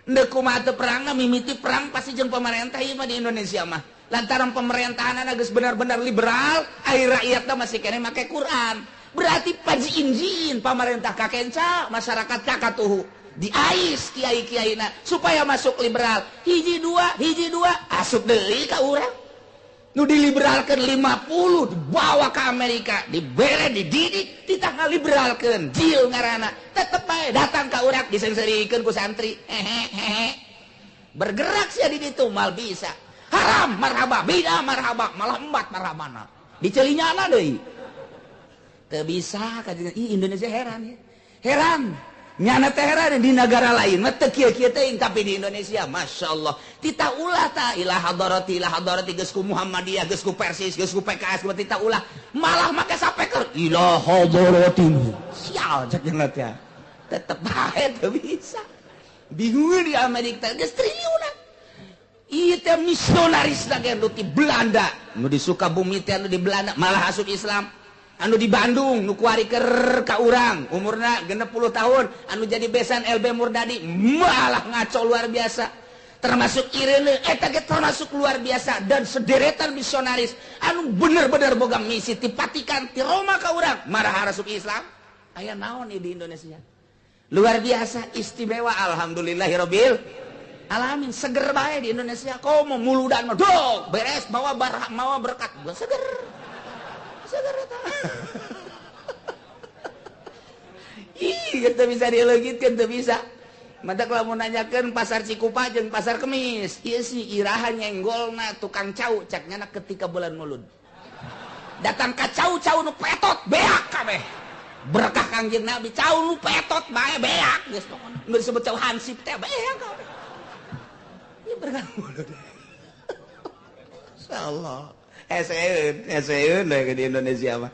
Ndek kumaha teu perang mimiti perang pasti jeung pemerintah ieu mah di Indonesia mah. Lantaran pemerintahanna geus benar-benar liberal, ai rakyatna masih keneh make Quran. Berarti pajiin-jiin pamarentah kakenca, masyarakat kakatuhu. Diais kiai-kiaina supaya masuk liberal. Hiji dua asup deui ka urang. Nu diliberalkan 50 dibawa ke Amerika, dibere, dididik, ditanggal liberalkan, jil ngarana, tetep bae datang ka urang disengserikeun ku santri. Hehehe. Bergerak sia di ditu mal bisa. Haram marhaba, bidah marhaba, malah embat marhabana. Dicelinyana deui. Teu bisa ka Indonesia heran ya. Heran. Nyana teh heran di negara lain mah teu kieu-kieu teuing, tapi di Indonesia masyaallah tita ulah ta ila hadarati geus ku Muhammadiyah, geus ku Persis, geus ku PKS, ku tita ulah malah make sapeker ila hadarati. Sial cek jeung teh. Tetep bae teu bisa. Bingung di Amerika geus triliunan. Ieu teh misionaris lagi nu di Belanda, nu di Sukabumi teh nu di Belanda malah asup Islam. Anu di Bandung nu kuari keur ka urang umurna 60 tahun anu jadi besan LB Murdadi malah ngaco luar biasa, termasuk Irene eta ge termasuk luar biasa, dan sederetan misionaris anu bener-bener boga misi ti Vatikan ti Roma ka urang marah asup Islam. Aya naon di Indonesia luar biasa istimewa, alhamdulillahirabbil alamin. Seger bae di Indonesia komo muludan mah dog beres mawa barah mawa berkat seger. Ih, kita bisa dileugitkeun teu bisa. Matak lamun nanyakeun pasar Cikupa jeung pasar Kemis, ieu si iraha nyenggolna tukang cau cak nyana ketika bulan Mulud. Datang ka cau-cau nu petot beak kabeh. Berkah Kangjeng Nabi cau nu petot bae beak geus pokona. Nu disebut cau hansip teh beak kabeh. Ieu berkah Mulud. Insyaallah. Eseun di Indonesia mah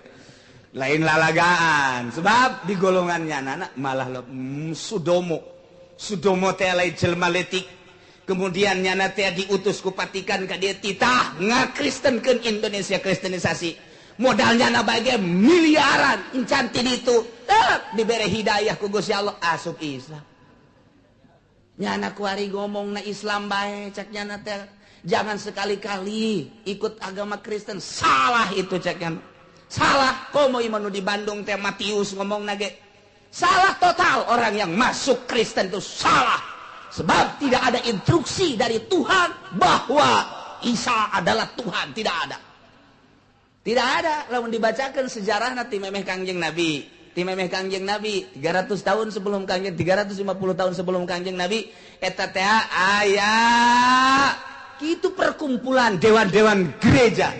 lain lalagaan, sebab di golongannya anak-anak malah Sudomo teh lain jelma letik, kemudian nyana teh diutus ku Vatikan ka dieu titah ngakristenkeun Indonesia, kristenisasi modalnya na bae miliaran encan ti ditu tep dibere hidayah ku Gusti Allah asup Islam. Nyana kuari ngomongna Islam bae cek nyana teh jangan sekali-kali ikut agama Kristen, salah itu ceknya. Salah, komo iman di Bandung teh Matius ngomong nage. Salah total orang yang masuk Kristen itu salah. Sebab tidak ada instruksi dari Tuhan bahwa Isa adalah Tuhan, tidak ada. Tidak ada, lamun dibacakan sejarah nanti memeh Kangjeng Nabi. Ti memeh Kangjeng Nabi 300 tahun sebelum Kangjeng, 350 tahun sebelum Kangjeng Nabi eta teh aya itu perkumpulan dewan-dewan gereja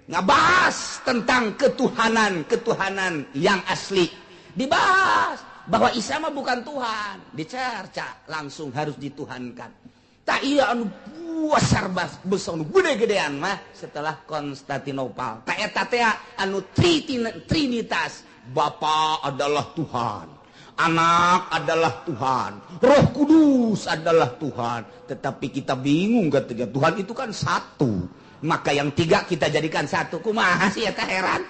ngebahas tentang ketuhanan yang asli. Dibahas bahwa Isa mah bukan Tuhan, dicerca langsung harus dituhankan. Tak iya anu besar besar anu gede-gedean mah setelah Konstantinopel. Tak eta teh anu trinitas, Bapa adalah Tuhan, Anak adalah Tuhan, Roh Kudus adalah Tuhan. Tetapi kita bingung ketika Tuhan itu kan satu, maka yang tiga kita jadikan satu. Kumaha sih eta heran?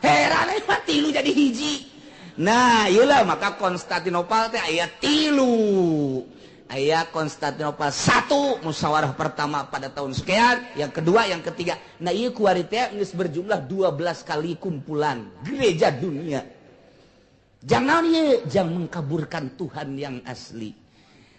Heran mah tilu jadi hiji. Nah, iyalah maka Konstantinopel teh aya tilu. Aya Konstantinopel satu, musyawarah pertama pada tahun sekian, yang kedua, yang ketiga. Nah, ieu kuari teh geus berjumlah 12 kali kumpulan gereja dunia. Jangan ye, jangan mengkaburkan Tuhan yang asli.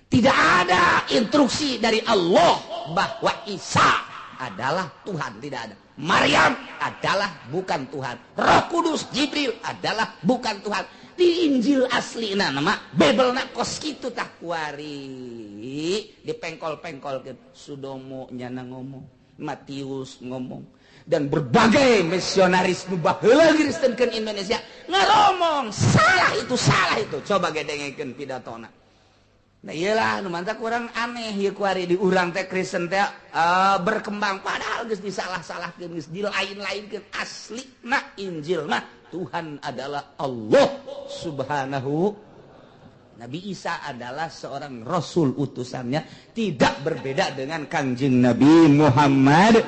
Tidak ada instruksi dari Allah bahwa Isa adalah Tuhan, tidak ada. Maryam adalah bukan Tuhan. Roh Kudus Jibril adalah bukan Tuhan. Di Injil asli na nama Bible na kos kitu tah kuari dipengkol-pengkolkeun. Sudomo nyana ngomong, Matius ngomong, dan berbagai misionaris nu baheula ngristenkeun Indonesia ngaromong salah itu, salah itu. Coba gedengekeun pidatona. Nah iyalah nu mantap kurang aneh ieu kuari di urang teh Kristen teh berkembang padahal geus disalah-salahkeun, geus dilain-lainkeun. Asli na Injil mah Tuhan adalah Allah Subhanahu. Nabi Isa adalah seorang rasul utusannya, tidak berbeda dengan Kangjeng Nabi Muhammad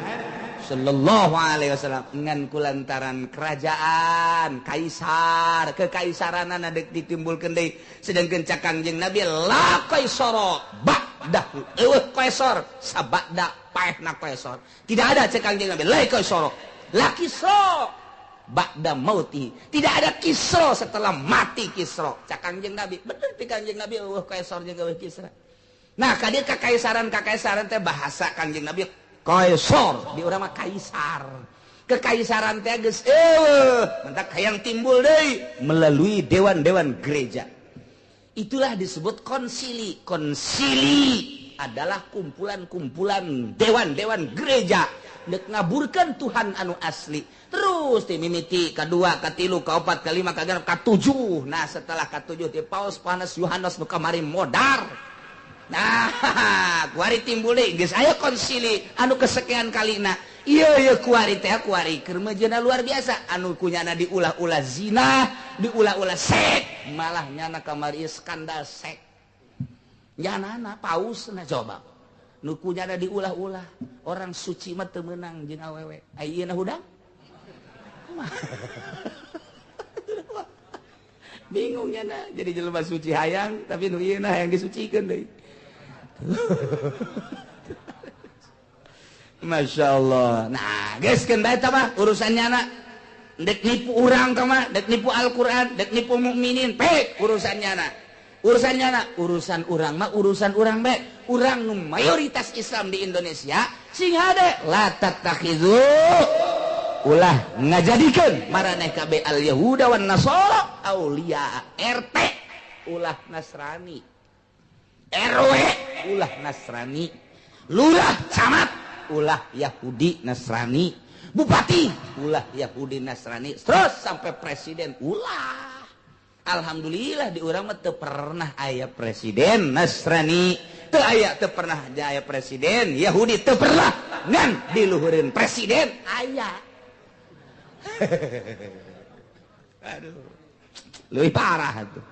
sallallahu alaihi wasallam ngan kulantaran kerajaan kaisar kekaisaranana deuk ditimbulkeun deui sedangkeun cak Kangjeng Nabi la kaisara ba'dahu eueuh kaisar sabada paehna kaisar tidak ada cek Kangjeng Nabi la kaisara la kisra ba'da mauti tidak ada Kisra setelah mati Kisra cak Kangjeng Nabi bener ti Kangjeng Nabi eueuh kaisar jeung eueuh Kisra. Nah ka dieu kakaisaran teh bahasa Kangjeng Nabi kaisar di urang mah kaisar kekaisaran teh geus eueuh mentak hayang timbul deui melalui dewan-dewan gereja. Itulah disebut konsili. Konsili adalah kumpulan-kumpulan dewan-dewan gereja dek ngaburkeun Tuhan anu asli. Terus ti mimiti kadua, katilu, kaopat, kalima, kagenep, katujuh. Nah setelah katujuh ti Paus Panas Yohanes nu kamari modar. Nah kuari timbul deui geus aya konsili anu kesekian kalina. Ieu ieu kuari teh kuari keur meujeuhna luar biasa anu kunyana diulah-ulah zina, diulah-ulah sek, malah nyana kamari skandal sek. Nyanana pausna coba. Nu kunyana diulah-ulah, orang suci mah teu meunang jeung awewe. Ayeuna hudang? Bingung nyana jadi jelema suci hayang tapi nu ieu hayang disucikeun deui. Masya Allah. Nah, geus keun bae tah mah urusannya na. Dek nipu urang tah mah, dek nipu Al-Qur'an, dek nipu mukminin, pek urusannya na. Urusannya na, urusan urang mah urusan urang bae. Urang nu mayoritas Islam di Indonesia sing hade la tattakhidhu ulah ngajadikeun maraneh kabeh al Yahuda wan Nasara auliya. RT ulah Nasrani, RW ulah Nasrani, lurah camat ulah Yahudi Nasrani, bupati ulah Yahudi Nasrani, terus sampai presiden ulah. Alhamdulillah di urang mah teu pernah aya presiden Nasrani, teu aya teu pernah aya presiden Yahudi, teu pernah ngan diluhureun presiden aya. Aduh, leuwih parah tuh.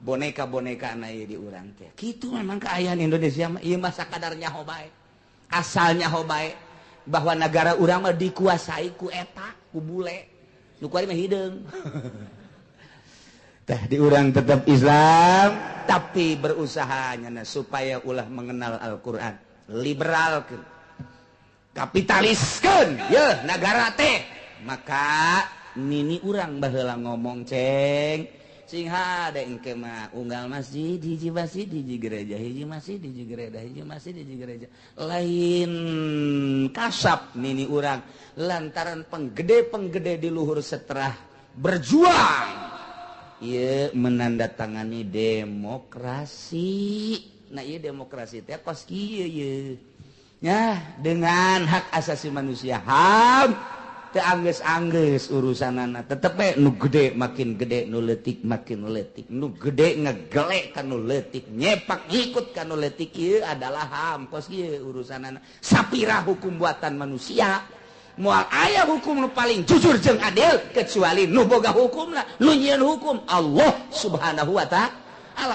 Boneka-boneka na ieu di urang teh. Kitu memang kaayaan Indonesia mah ieu mah sakadar nyaho bae. Asal nyaho bae bahwa negara urang mah dikuasai ku eta, ku bule. Nu kuari mah hideung. Tah di urang tetap Islam tapi berusaha nyana supaya ulah mengenal Al-Qur'an. Liberalkeun. Kapitaliskeun yeuh nagara teh. Maka nini urang baheula ngomong ceng sing hade engke mah unggal masjid hiji masjid hiji gereja hiji masjid hiji gereja hiji masjid hiji gereja lain kasap nini urang lantaran penggede-penggede di luhur setelah berjuang ieu menandatangani demokrasi. Nah ieu demokrasi teh kos kieu ieu nya dengan hak asasi manusia HAM teu anggeus-anggeus urusanana tetep we nu gede makin gede nu leutik makin leutik nu gede ngegelek ka nu leutik nyepak ngikut ka nu leutik ieu adalah HAM kos kieu urusanana sapira hukum buatan manusia moal aya hukum nu paling jujur jeung adil kecuali nu boga hukumna nu nyieun hukum Allah Subhanahu wa ta'ala.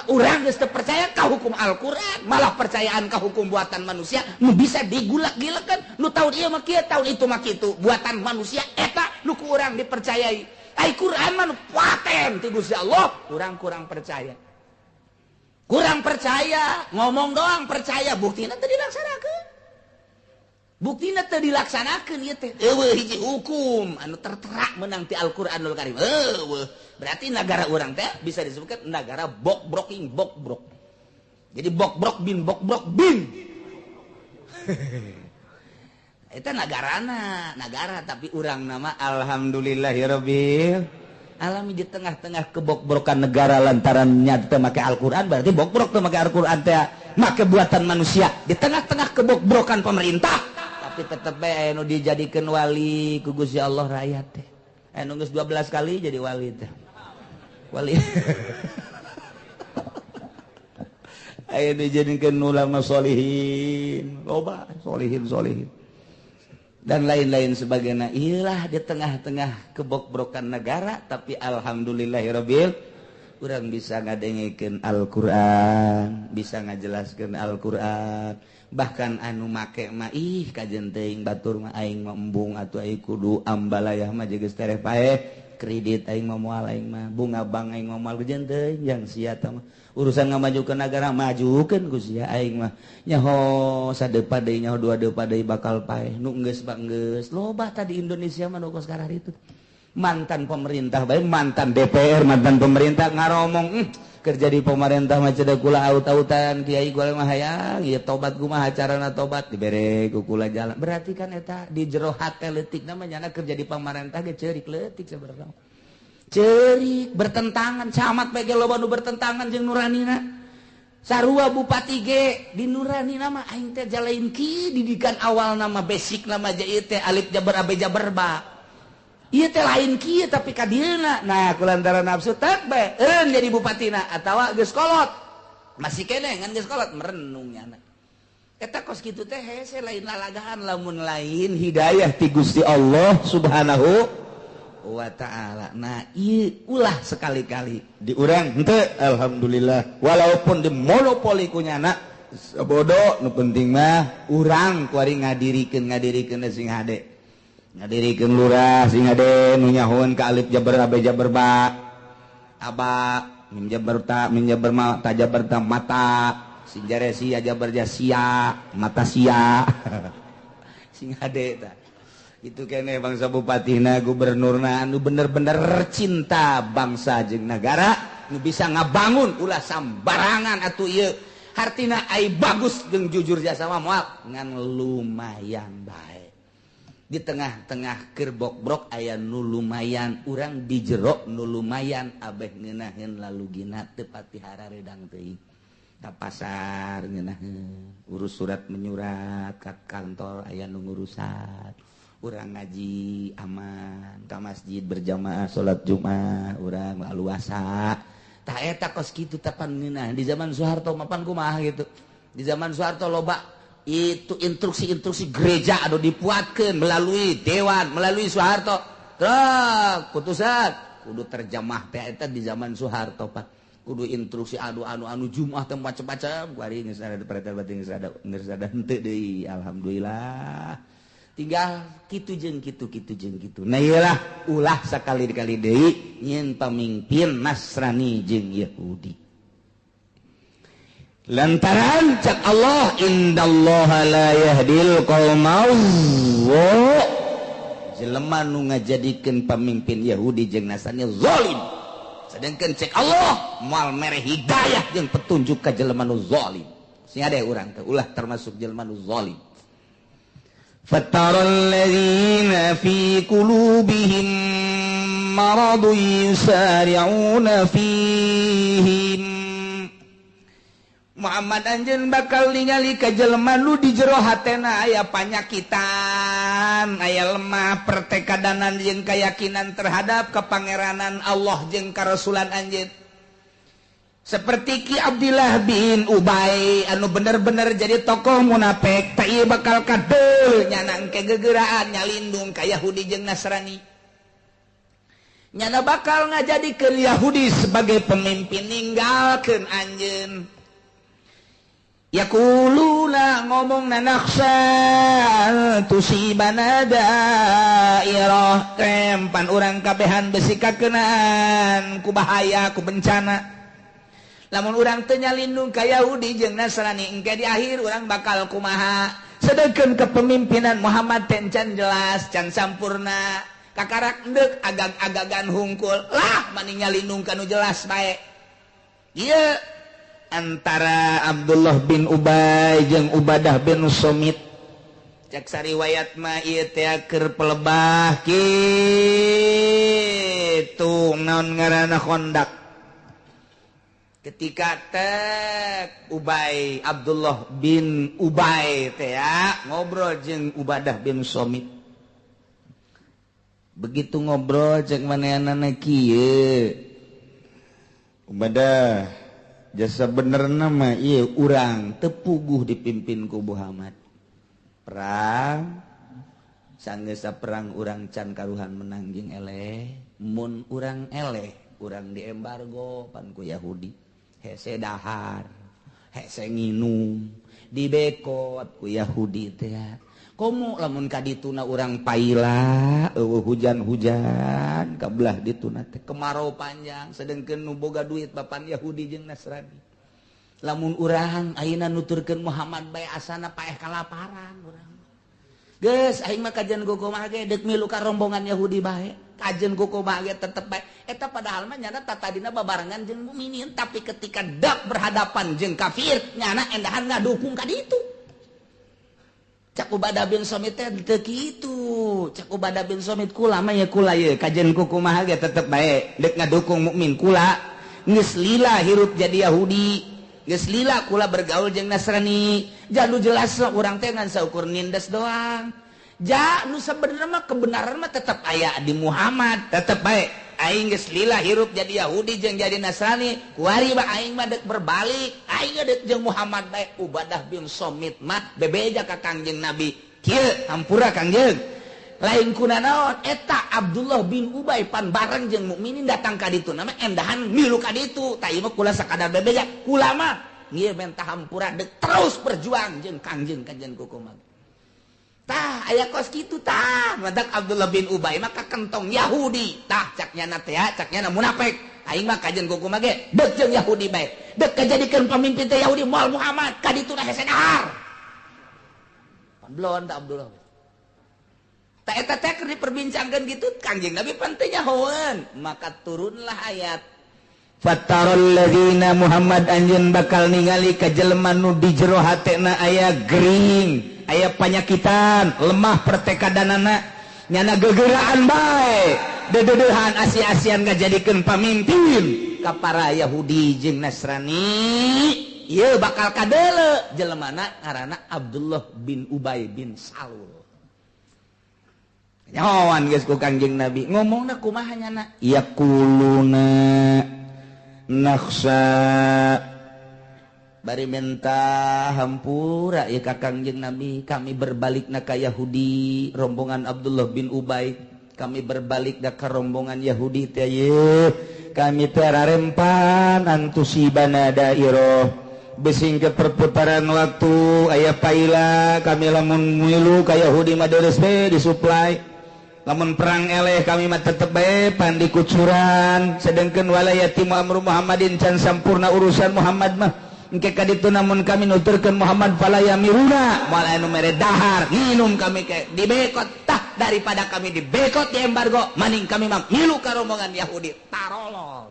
Urang geus teu percaya ka hukum Al-Qur'an malah percayaan ka hukum buatan manusia nu bisa digulak-gilekeun nu taun ieu mah kieu taun itu mah kitu buatan manusia eta nu ku urang dipercayai. Ai Qur'an mah nu paten ti Gusti Allah urang kurang percaya. Kurang percaya ngomong doang percaya buktina teu dilaksanakeun. Buktina teu dilaksanakeun ieu teh eueuh hiji hukum anu tertera menang ti Al-Qur'anul Karim. Eueuh berarti negara urang teh bisa disebutkan negara bokbroking bokbrok. Jadi bokbrok bin bokbrok bin. Eta nagarana, nagara tapi urang nama alhamdulillahirabbil alami di tengah-tengah kebokbrokan negara lantaran nya teu make Al-Qur'an berarti bokbrok teu make Al-Qur'an teh make buatan manusia di tengah-tengah kebokbrokan pemerintah tapi tetep bae anu dijadikeun wali ku Gusti Allah rakyat teh. Anu geus 12 kali jadi wali teh. Wali. Aya dijadikeun ulama solihin, loba solihin solihin. Dan lain-lain sebagainya. Iyalah di tengah-tengah kebokbrokan negara tapi alhamdulillahirabbil Urang bisa ngadengekeun Al-Qur'an, bisa ngajelaskeun Al-Qur'an. Bahkan anu make mah ih kajen teuing batur mah aing mah embung atuh aing kudu ambalayah mah geus tereh paeh kredit aing mah moal aing mah bunga bank aing mah moal kajen teuing yang sia tah mah urusan ngamajukeun negara majukeun ku sia aing mah nyaho sadepa deui nyaho dua depa deui bakal paeh nu geus mah geus loba tadi Indonesia mah nu kos kararitu. Mantan pemerintah bae, mantan DPR, mantan pemerintah ngaromong kerja di pemerintah mah cedak kula aut-autan kiai gua mah hayang ieu tobat kumaha carana tobat dibere ku kula jalan. Berarti kan eta di jero hate leutik namanya nyana kerja di pemerintah ge ceurik leutik sabarang. Ceurik bertentangan camat bae ge loba nu bertentangan jeung nuranina. Sarua bupati ge di nuranina mah aing teh jalain ki didikan awal nama basic nama ieu teh alif jabar ab jabar ba. Ieu teh lain kieu tapi ka dieuna. Nah, kulantaran nafsu tek bae eureun jadi bupatina atawa geus kolot. Masih keneh ngan geus kolot merenung nyana. Eta kos kitu teh hese lain lalagaan lamun lain hidayah ti Gusti Allah Subhanahu wa taala. Nah, ieu ulah sekali-kali di urang henteu alhamdulillah walaupun di monopoli ku nyana bodoh nu penting mah urang kuari ngadirikeun sing hade. Ngadirikeun lurah sing hade nu nyahoeun ka alif jabar ab jabar ba aba mim jabar ta mim jabar ma ta jabar ta mata sing jare sia jabar ja sia mata sia sing hade ta itu kene bangsa bupatina gubernurna anu bener-bener cinta bangsa jeung nagara nu bisa ngabangun ulah sambarangan atuh ieu hartina ai bagus jeung jujur jasa mah moal ngan lumayan bae. Di tengah-tengah kerbok-brok aya nu lumayan urang di jero nu lumayan abeh ngeunaheun lalugina teu pati hararedang teuing ka pasar ngeunaheun urus surat menyurat ka kantor aya nu ngurusan urang ngaji aman ka masjid berjamaah salat Jumat urang luasa tah eta kos kitu tapan ngeunah di zaman Soeharto mapan kumaha gitu di zaman Soeharto loba itu instruksi-instruksi gereja anu dipuatkeun melalui dewan melalui Soeharto truk putusan kudu terjemah teh eta di zaman Soeharto Pak kudu instruksi anu anu anu Jumat teh macam-macam kuari geus ada perintah batin geus ada henteu deui alhamdulillah tinggal kitu jeung kitu kitu jeung kitu nah ieulah ulah sakali-kali deui nyieun pamimpin Nasrani jeung Yahudi. Lantaran cak Allah indallaha la yahdil qaumal jelema nu ngajadikeun pamimpin Yahudi jeung Nasrani zalim sedangkan cek Allah moal mere hidayah jeung petunjuk ka jelema nu zalim sing ade urang teh ulah termasuk jelema nu zalim. Fataral ladzina fi qulubihim maradun yusari'una fihim Muhammad anjeun bakal ningali ka jelema nu di jero hatena aya panyakitan, aya lemah pertekadanan jeung keyakinan terhadap kepangeranan Allah jeung karasulan anjeun. Seperti Ki Abdillah bin Ubay anu bener-bener jadi tokoh munafik, teh ieu bakal kadeul nyana engke gegeraan nyalindung ka Yahudi jeung Nasrani. Nyana bakal ngajadikeun Yahudi sebagai pemimpin ninggalkeun anjeun. Yaquluna ngomong nakhsa tusibana dairah kempan urang kabehan besi kakenaan ku bahaya ku bencana lamun urang teu nyalindung ka Yahudi jeung Nasrani engke di akhir urang bakal kumaha sedengkeun kepemimpinan Muhammad teh can jelas can sampurna kakarak endek agag-agagan hungkul lah mani nyalindung ka nu jelas bae ieu antara Abdullah bin Ubay jeung Ubadah bin Somit cek sariwayat mah ieu teh keur pelebah kitu naon ngaranna Khandaq ketika tek Ubay Abdullah bin Ubay teh ngobrol jeung Ubadah bin Somit begitu ngobrol cek manehanana kieu Ubadah jasa bener nama iya urang tepuguh dipimpin ku Muhammad perang sanggesa perang urang can karuhan menang jeung eleh mun urang eleh Urang di embargo pan ku Yahudi. Hese dahar, hese nginum, dibekot ku Yahudi teh. Komo lamun ka dituna urang paila eueuh hujan-hujan kabelah dituna teh kemarau panjang sedengkeun nu boga duit bapan Yahudi jeung Nasrani. Lamun urang ayeuna nuturkeun Muhammad bae asana paeh kalaparan urang. Geus aing mah kajian kumaha ge deuk milu ka rombongan Yahudi bae. Kajian kumaha ge tetep bae. Eta padahal mah nyana tatadina babarengan jeung mukminin, tapi ketika dak berhadapan jeung kafir nyana endahan ngadukung ka ditu. Cak Ubadah bin Somit teh teu kitu. Cak Ubadah bin Somit kula mah ya kula ye kajian kumaha ge tetep bae deuk ngadukung mukmin kula. Geus lila hirup jadi Yahudi, geus lila kula bergaul jeung Nasrani. Jalu jelas urang teh ngan saukur nindes doang. Ja nu sabenerna mah kebenaran mah tetep aya di Muhammad, tetep bae. Aing geus lila hirup jadi Yahudi jeung jadi Nasrani, kuari mah aing mah deuk berbalik, aing deuk jeung Muhammad bae. Ubadah bin Somit mah bebeja ka Kangjeng Nabi. Kieu hampura Kangjeng. Lain kuna naon eta Abdullah bin Ubay pan bareng jeung mukminin datang ka ditu nama endahan milu ka ditu. Tah ieu mah kula sakadar bebeja, kula mah ieu menta hampura deuk terus berjuang jeung Kangjeng kajian kukumaha. Tah aya kos kitu tah madak Abdullah bin Ubay mah kakentong Yahudi. Tah cak nyana teh cak nyana munafik. Aing mah kajian kukumaha ge deuk jeung Yahudi bae. Deuk kajadikeun pamimpin teh Yahudi moal Muhammad ka ditu na hese dahar. Pan belon tah Abdullah. Tak eta teh keur diperbincangkeun gitu Kangjeng Nabi pan teu nyahoeun. Maka turunlah ayat Fatarul ladzina Muhammad anjeun bakal ningali ka jelema nu di jero hatena aya gering, aya panyakitan, lemah pertekadanana, nyana gegeraan bae, dedeudehan asi-asian ngajadikeun pamimpin ka para Yahudi jeung Nasrani. Ieu bakal kadeuleu jelemana ngaranna Abdullah bin Ubay bin Salul. Nyahoan geus ku Kangjeng Nabi ngomongna kumaha nyana? Yaquluna nakhsa bari minta hampura ya ka Kangjeng Nabi, kami berbalik na ka Yahudi rombongan Abdullah bin Ubay, kami berbalik na ka rombongan Yahudi teh ye, kami teh rarempan antusibana dairah besing ke perputaran waktu aya paila kami lamun milu ka Yahudi mah deres be disuplai. Lamun perang eleh kami mah tetep bae pandi kucuran, sedengkeun walayati amru Muhammadin can sampurna urusan Muhammad mah. Engke ka ditu namun kami nuturkeun Muhammad fala yamiruna moal anu mere dahar nginum kami ke dibekot. Tah daripada kami dibekot di embargo maning kami mah milu ka rombongan Yahudi tarolol.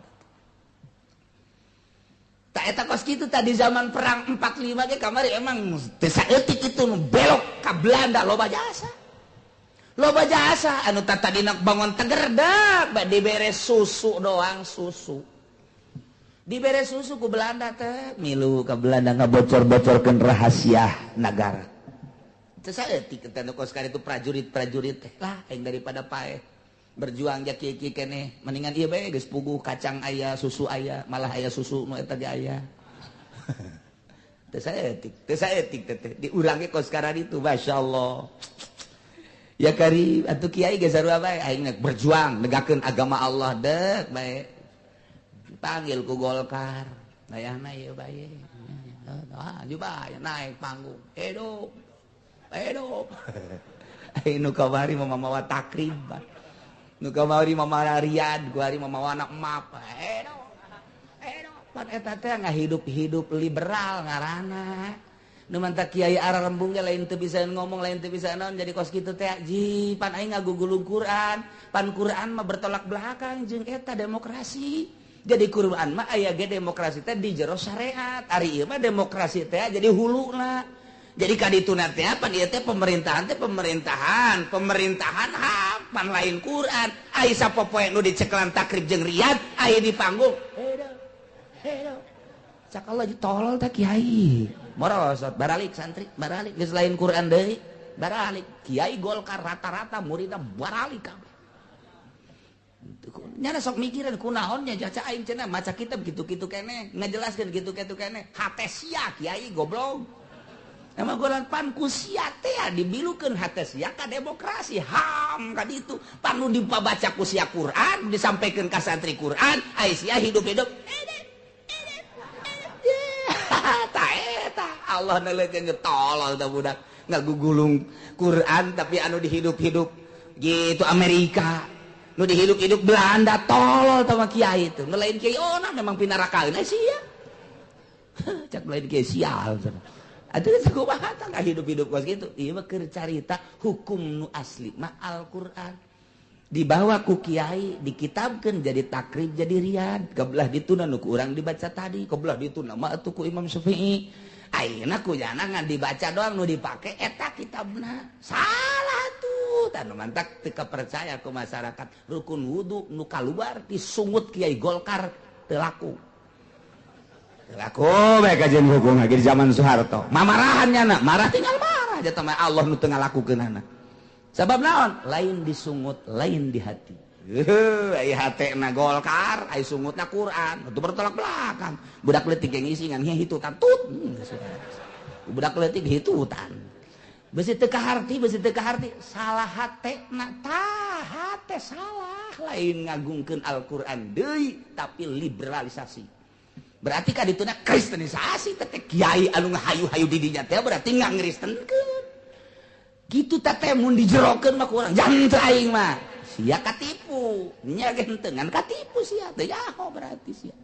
Tak eta kos kitu tadi zaman perang 45 ge kamari emang teu saeutik itu nu belok ka Belanda loba jasa. Loba jasa anu tatadina bangun teger dak dibere susu doang susu. Dibere susu ku Belanda teh milu ka Belanda ngabocor-bocorkeun rahasia nagara. Teu saeutik teh nu kos itu prajurit-prajurit teh lah aing daripada paeh berjuang ja kieu-kieu keneh mendingan ieu bae geus puguh kacang aya susu aya malah aya susu nu eta ge aya. Teu saeutik teh diulangi kos itu masyaallah. Ya kari atuh kiai ge sarua bae aing berjuang negakeun agama Allah deuk bae. Dipanggil ku Golkar. Bayahna ieu bae. Ah, bae naik panggung. Hidup. Hidup. Aing nu kamari mah mawa takrib. Nu kamari mah mawa Riyad, kuari mah mawa anak map. Hidup. Hidup. Pan eta teh ngahidup-hidup liberal ngaranna. Nu mantak kiai ararembung ge lain teu bisa ngomong lain teu bisa naon jadi kos kitu teh ji pan aing ngagugulung Quran, pan Quran mah bertolak belakang jeung eta demokrasi. Jadi Quran mah aya ge demokrasi teh di jero syariat, ari ieu mah demokrasi teh jadi huluna. Jadi ka dituna teh pan ieu teh pemerintahan teh pemerintahan, pemerintahan hak pan lain Quran. Ai sapopoe nu dicekelan takrib jeung Riyad aya di panggung. Hidup. Hidup. Cak Allah tolol teh kiai. Morosot baralik santri baralik geus lain Quran deui baralik kiai Golkar rata-rata muridna baralik kabeh. Nyana sok mikiran kunaon nya caca aing cenah maca kitab kitu-kitu keneh ngajelaskeun kitu-kitu keneh hate sia kiai goblok. Emang golan pan ku sia teh dibilukeun hate sia ka demokrasi hak. Islam ka ditu. Panu dipabaca ku sia Quran, disampaikan ka santri Quran, ai sia hidup-hidup. Ta eta Allah naleukeun tolol tah budak ngagugulung Quran tapi anu dihidup-hidup gitu Amerika. Nu dihidup-hidup Belanda tolol tah mah kiai itu. Nu lain kiai ona memang pinarakaeun sia. Cak lain kiai sial cenah. Atuh kumaha tah hidup-hidup kos kitu. Ieu mah keur carita hukum nu asli mah Al-Qur'an. Dibawa ku kiai dikitabkeun jadi takrib jadi riad. Kebelah dituna nu ku urang dibaca tadi, kebelah dituna mah atuh ku Imam Syafi'i. Ayeuna ku jana ngan dibaca doang nu dipake eta kitabna. Salah tuh, tah nu mantak teu kapercaya ku masyarakat. Rukun wudu nu kaluar disungut kiai Golkar teu laku. Laku bae kajian hukum lagi di zaman Soeharto. Mamarahan nyana, marah tinggal marah jatuh mah Allah nu teu ngalakukeunana. Sabab naon? Lain disungut, lain di hati. Ai hatena Golkar, ai sungutna Quran. Itu bertolak belakang. Budak leutik yang ngisi ngan hitutan tut. Budak leutik hitutan. Besi teu kaharti, besi teu kaharti, salah hatena tah, hate salah. Lain ngagungkeun Al-Qur'an deui tapi liberalisasi. Berarti kan dituna kristenisasi teh kiai anu ngahayu-hayu di dinya teh berarti ngangristenkeun. Kitu teh teh mun dijerokeun mah ku urang jangan aing mah. Sia katipu, nya ge henteu ngan katipu sia teh jaho berarti sia.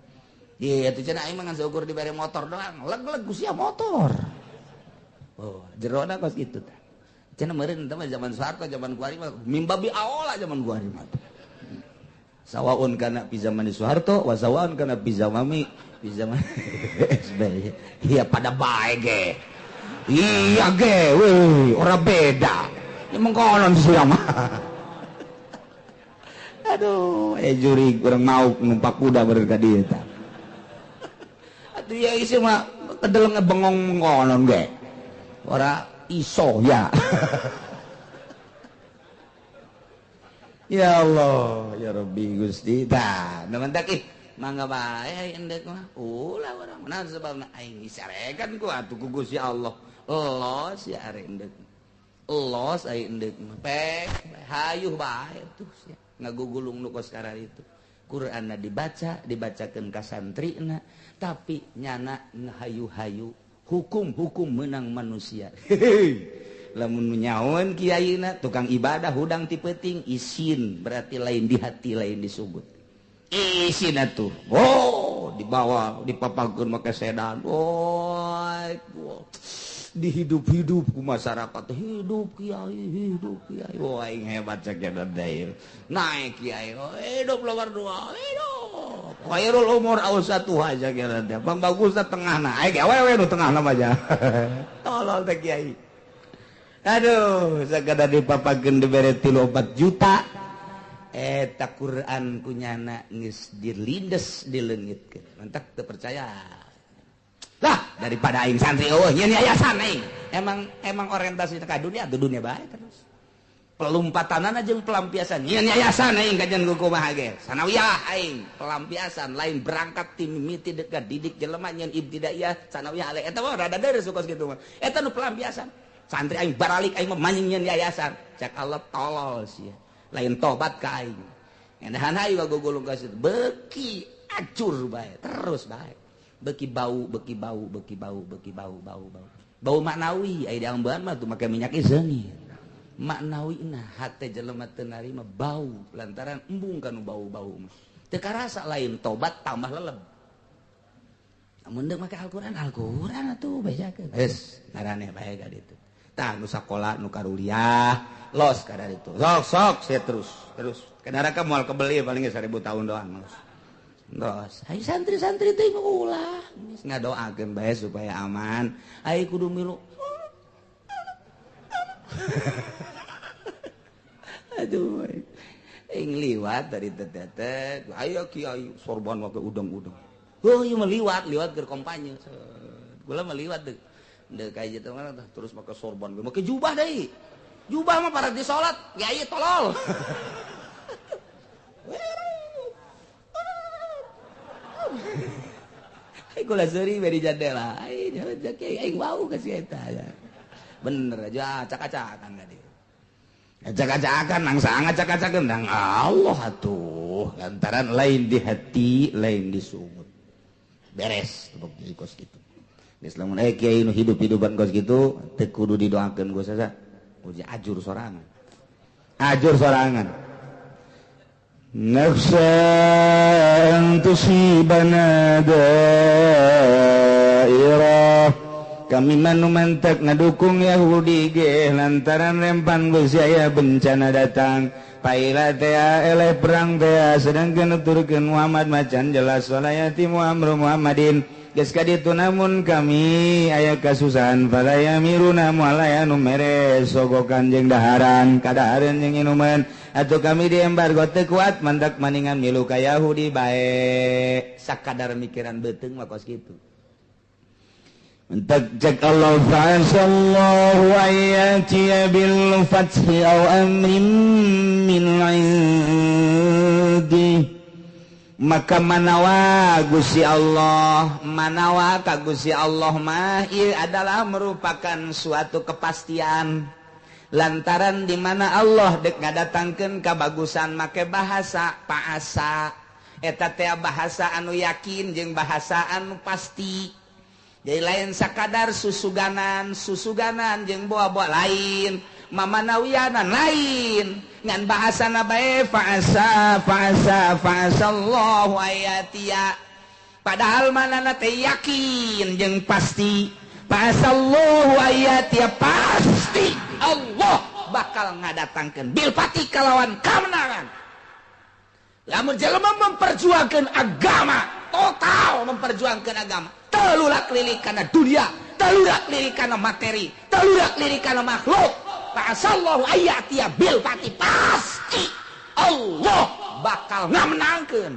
Ieu atuh cenah aing mah ngan saukur dibere motor doang, leg-leg ku sia motor. Oh, jerona kos kitu tah. Cenah meureun teh mah zaman Soeharto, zaman kuari mah mimbabi aola zaman kuari mah. Sawaun kana pi zaman Soeharto, wa sawaun kana pi zamami pi zaman SBY. Iya pada bae ge. Iya ge, weh, ora beda. Ini mengkonon sia mah. Aduh, juri kurang mau numpak kuda beureun ka dieu tah. Atuh ya isi mah kedel ngebengong mengkonon ge. Ora iso ya. Ya Allah, ya Rabbi Gusti. Tah, mantak ih, mangga bae endek mah. Ulah urang naon sebabna aing disarekan ku atuh ku Gusti Allah. Los ya are endek. Los aing endek mah. Pek hayuh bae tuh sia. Ngagugulung nu kos kararitu. Qur'anna dibaca, dibacakeun ka santrina, tapi nyana ngahayu-hayu hukum-hukum menang manusia. Lamun nyaon kiaina tukang ibadah hudang ti peuting isin berarti lain di hati lain disubut isin atuh. Oh dibawa dipapakeun make sedan, oh dihidup-hidup ku masyarakat, hidup kiai, hidup kiai. Wah aing hebat cek deui naik kiai, oh, hidup nomor 2, hidup khairul umur awsatuha cek teh pambagusna tengahna aing awewe nu tengahna mah aja. Tolol teh kiai. Aduh, sakada dipapakeun dibere 3-4 juta. Eta Quran kunyana geus dilindes dileungitkeun. Mantak teu percaya. Lah, daripada aing santri eueuh nyeun yayasan aing. Emang orientasi ka dunia atuh dunia bae terus. Pelumpatanana jeung pelampiasan. Nyeun yayasan aing kajian ku kumaha ge. Sanawiyah aing, pelampiasan lain berangkat ti mimiti dekat didik jelema nyeun ibtidaiyah sanawiyah alai. Eta mah rada deureuh kos kitu mah. Eta nu pelampiasan. Santri aing baralik aing mah manjing nyeun yayasan. Cak Allah tolol sia. Lain tobat ka aing. Endahan hayu gugulung ka situ. Beuki acur bae, terus bae. Beuki bau, beuki bau, beuki bau, beuki bau, bau, bau. Bau maknawi aya diambean mah tuh make minyak seungit. Maknawi nah hate jelema teu narima bau lantaran embung kanu bau-bau mah. Teu karasa lain tobat tambah leleb. Lamun deuk make Al-Qur'an, Al-Qur'an atuh bejakeun. Geus, ngaraneh bae ka ditu. Tah nu sakola nu karuliah los kada ditu. Sok sok sia terus terus. Ke neraka moal kebeli paling 1000 tahun doang los. Los. Hayu santri-santri teh ulah geus ngadoakeun bae supaya aman. Hayu kudu milu. Aduh. Aing liwat dari teteh. Ayo kiai sorban make udang-udang. Oh, ieu mah liwat, liwat keur kompanye. Gula mah liwat deuk. Deuk ka ieu teh mah terus make sorban, make jubah deui. Jubah mah para di salat, kiai tolol. Aing kula seuri bari jandela. Aing kiai aing wau ka si eta. Bener aja acak-acakan ka dieu. Acak-acakan nangsa ngacak-acakan nang Allah atuh lantaran lain di hati lain di sungut beres tepuk kos gitu. Geus lamun aya kiai nu hidup-hidupan kos gitu teu kudu didoakeun ku sasa uji ajur sorangan. Ajur sorangan. Nafsa an tusibana dairah kami manu mantek ngadukung Yahudi ge lantaran rempan geus aya bencana datang paila tea eleh perang tea sedangkeun nuturkeun Muhammad macan jelas walayati Muhammad Muhammadin geus ka ditu namun kami aya kasusahan falayamiruna mualaya nu mere sogokan jeung daharan kadahareun jeung inuman atuh kami di embargo teu kuat mantak maningan milu ka Yahudi bae sakadar mikiran beuteung mah kos kitu. Entak cek Allah fa'asallahu ayatiya bil fathi aw amrin min indi maka manawa Gusti Allah manawa ka Gusti Allah mah ieu adalah merupakan suatu kepastian lantaran di mana Allah dek ngadatangkeun kabagusan make bahasa paasa eta teh bahasa anu yakin jeung bahasa anu pasti. Jadi lain sakadar susuganan susuganan jeung boa-boa lain mamanawianan lain ngan bahasana bae fa'asa fa'asa fa'asallahu ayatia padahal manana teh yakin jeung pasti fa'asallahu ayatia pasti Allah bakal ngadatangkeun bil pati kalawan kamenangan. Lamun jelema memperjuangkeun agama total memperjuangkeun agama telulak lirik karena dunia, telulak lirik karena materi, telulak lirik karena makhluk. Fa'asallahu ayatia bil pati pasti Allah bakal ngamenangkeun.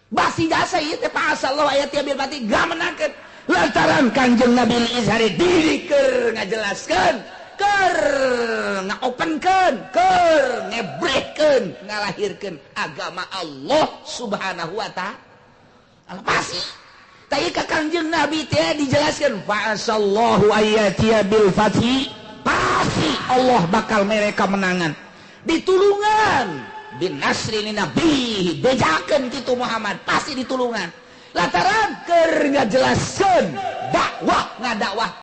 Basi jasa ieu teh fa'asallahu ayatia bil pati ngamenangkeun. Lantaran Kanjeng Nabi Izhari diri keur ngajelaskeun, keur ngaopenkeun, keur ngebrehkeun, ngalahirkeun agama Allah Subhanahu wa ta'ala. Pasti tapi ka Kanjeng Nabi teh dijelaskan fa'asallahu ayatiya bil fathi pasti Allah bakal mereka menangan ditulungan bin nasri nabi bejakeun kitu Muhammad pasti ditulungan lantaran keur ngajelaskeun dakwah ngadakwah.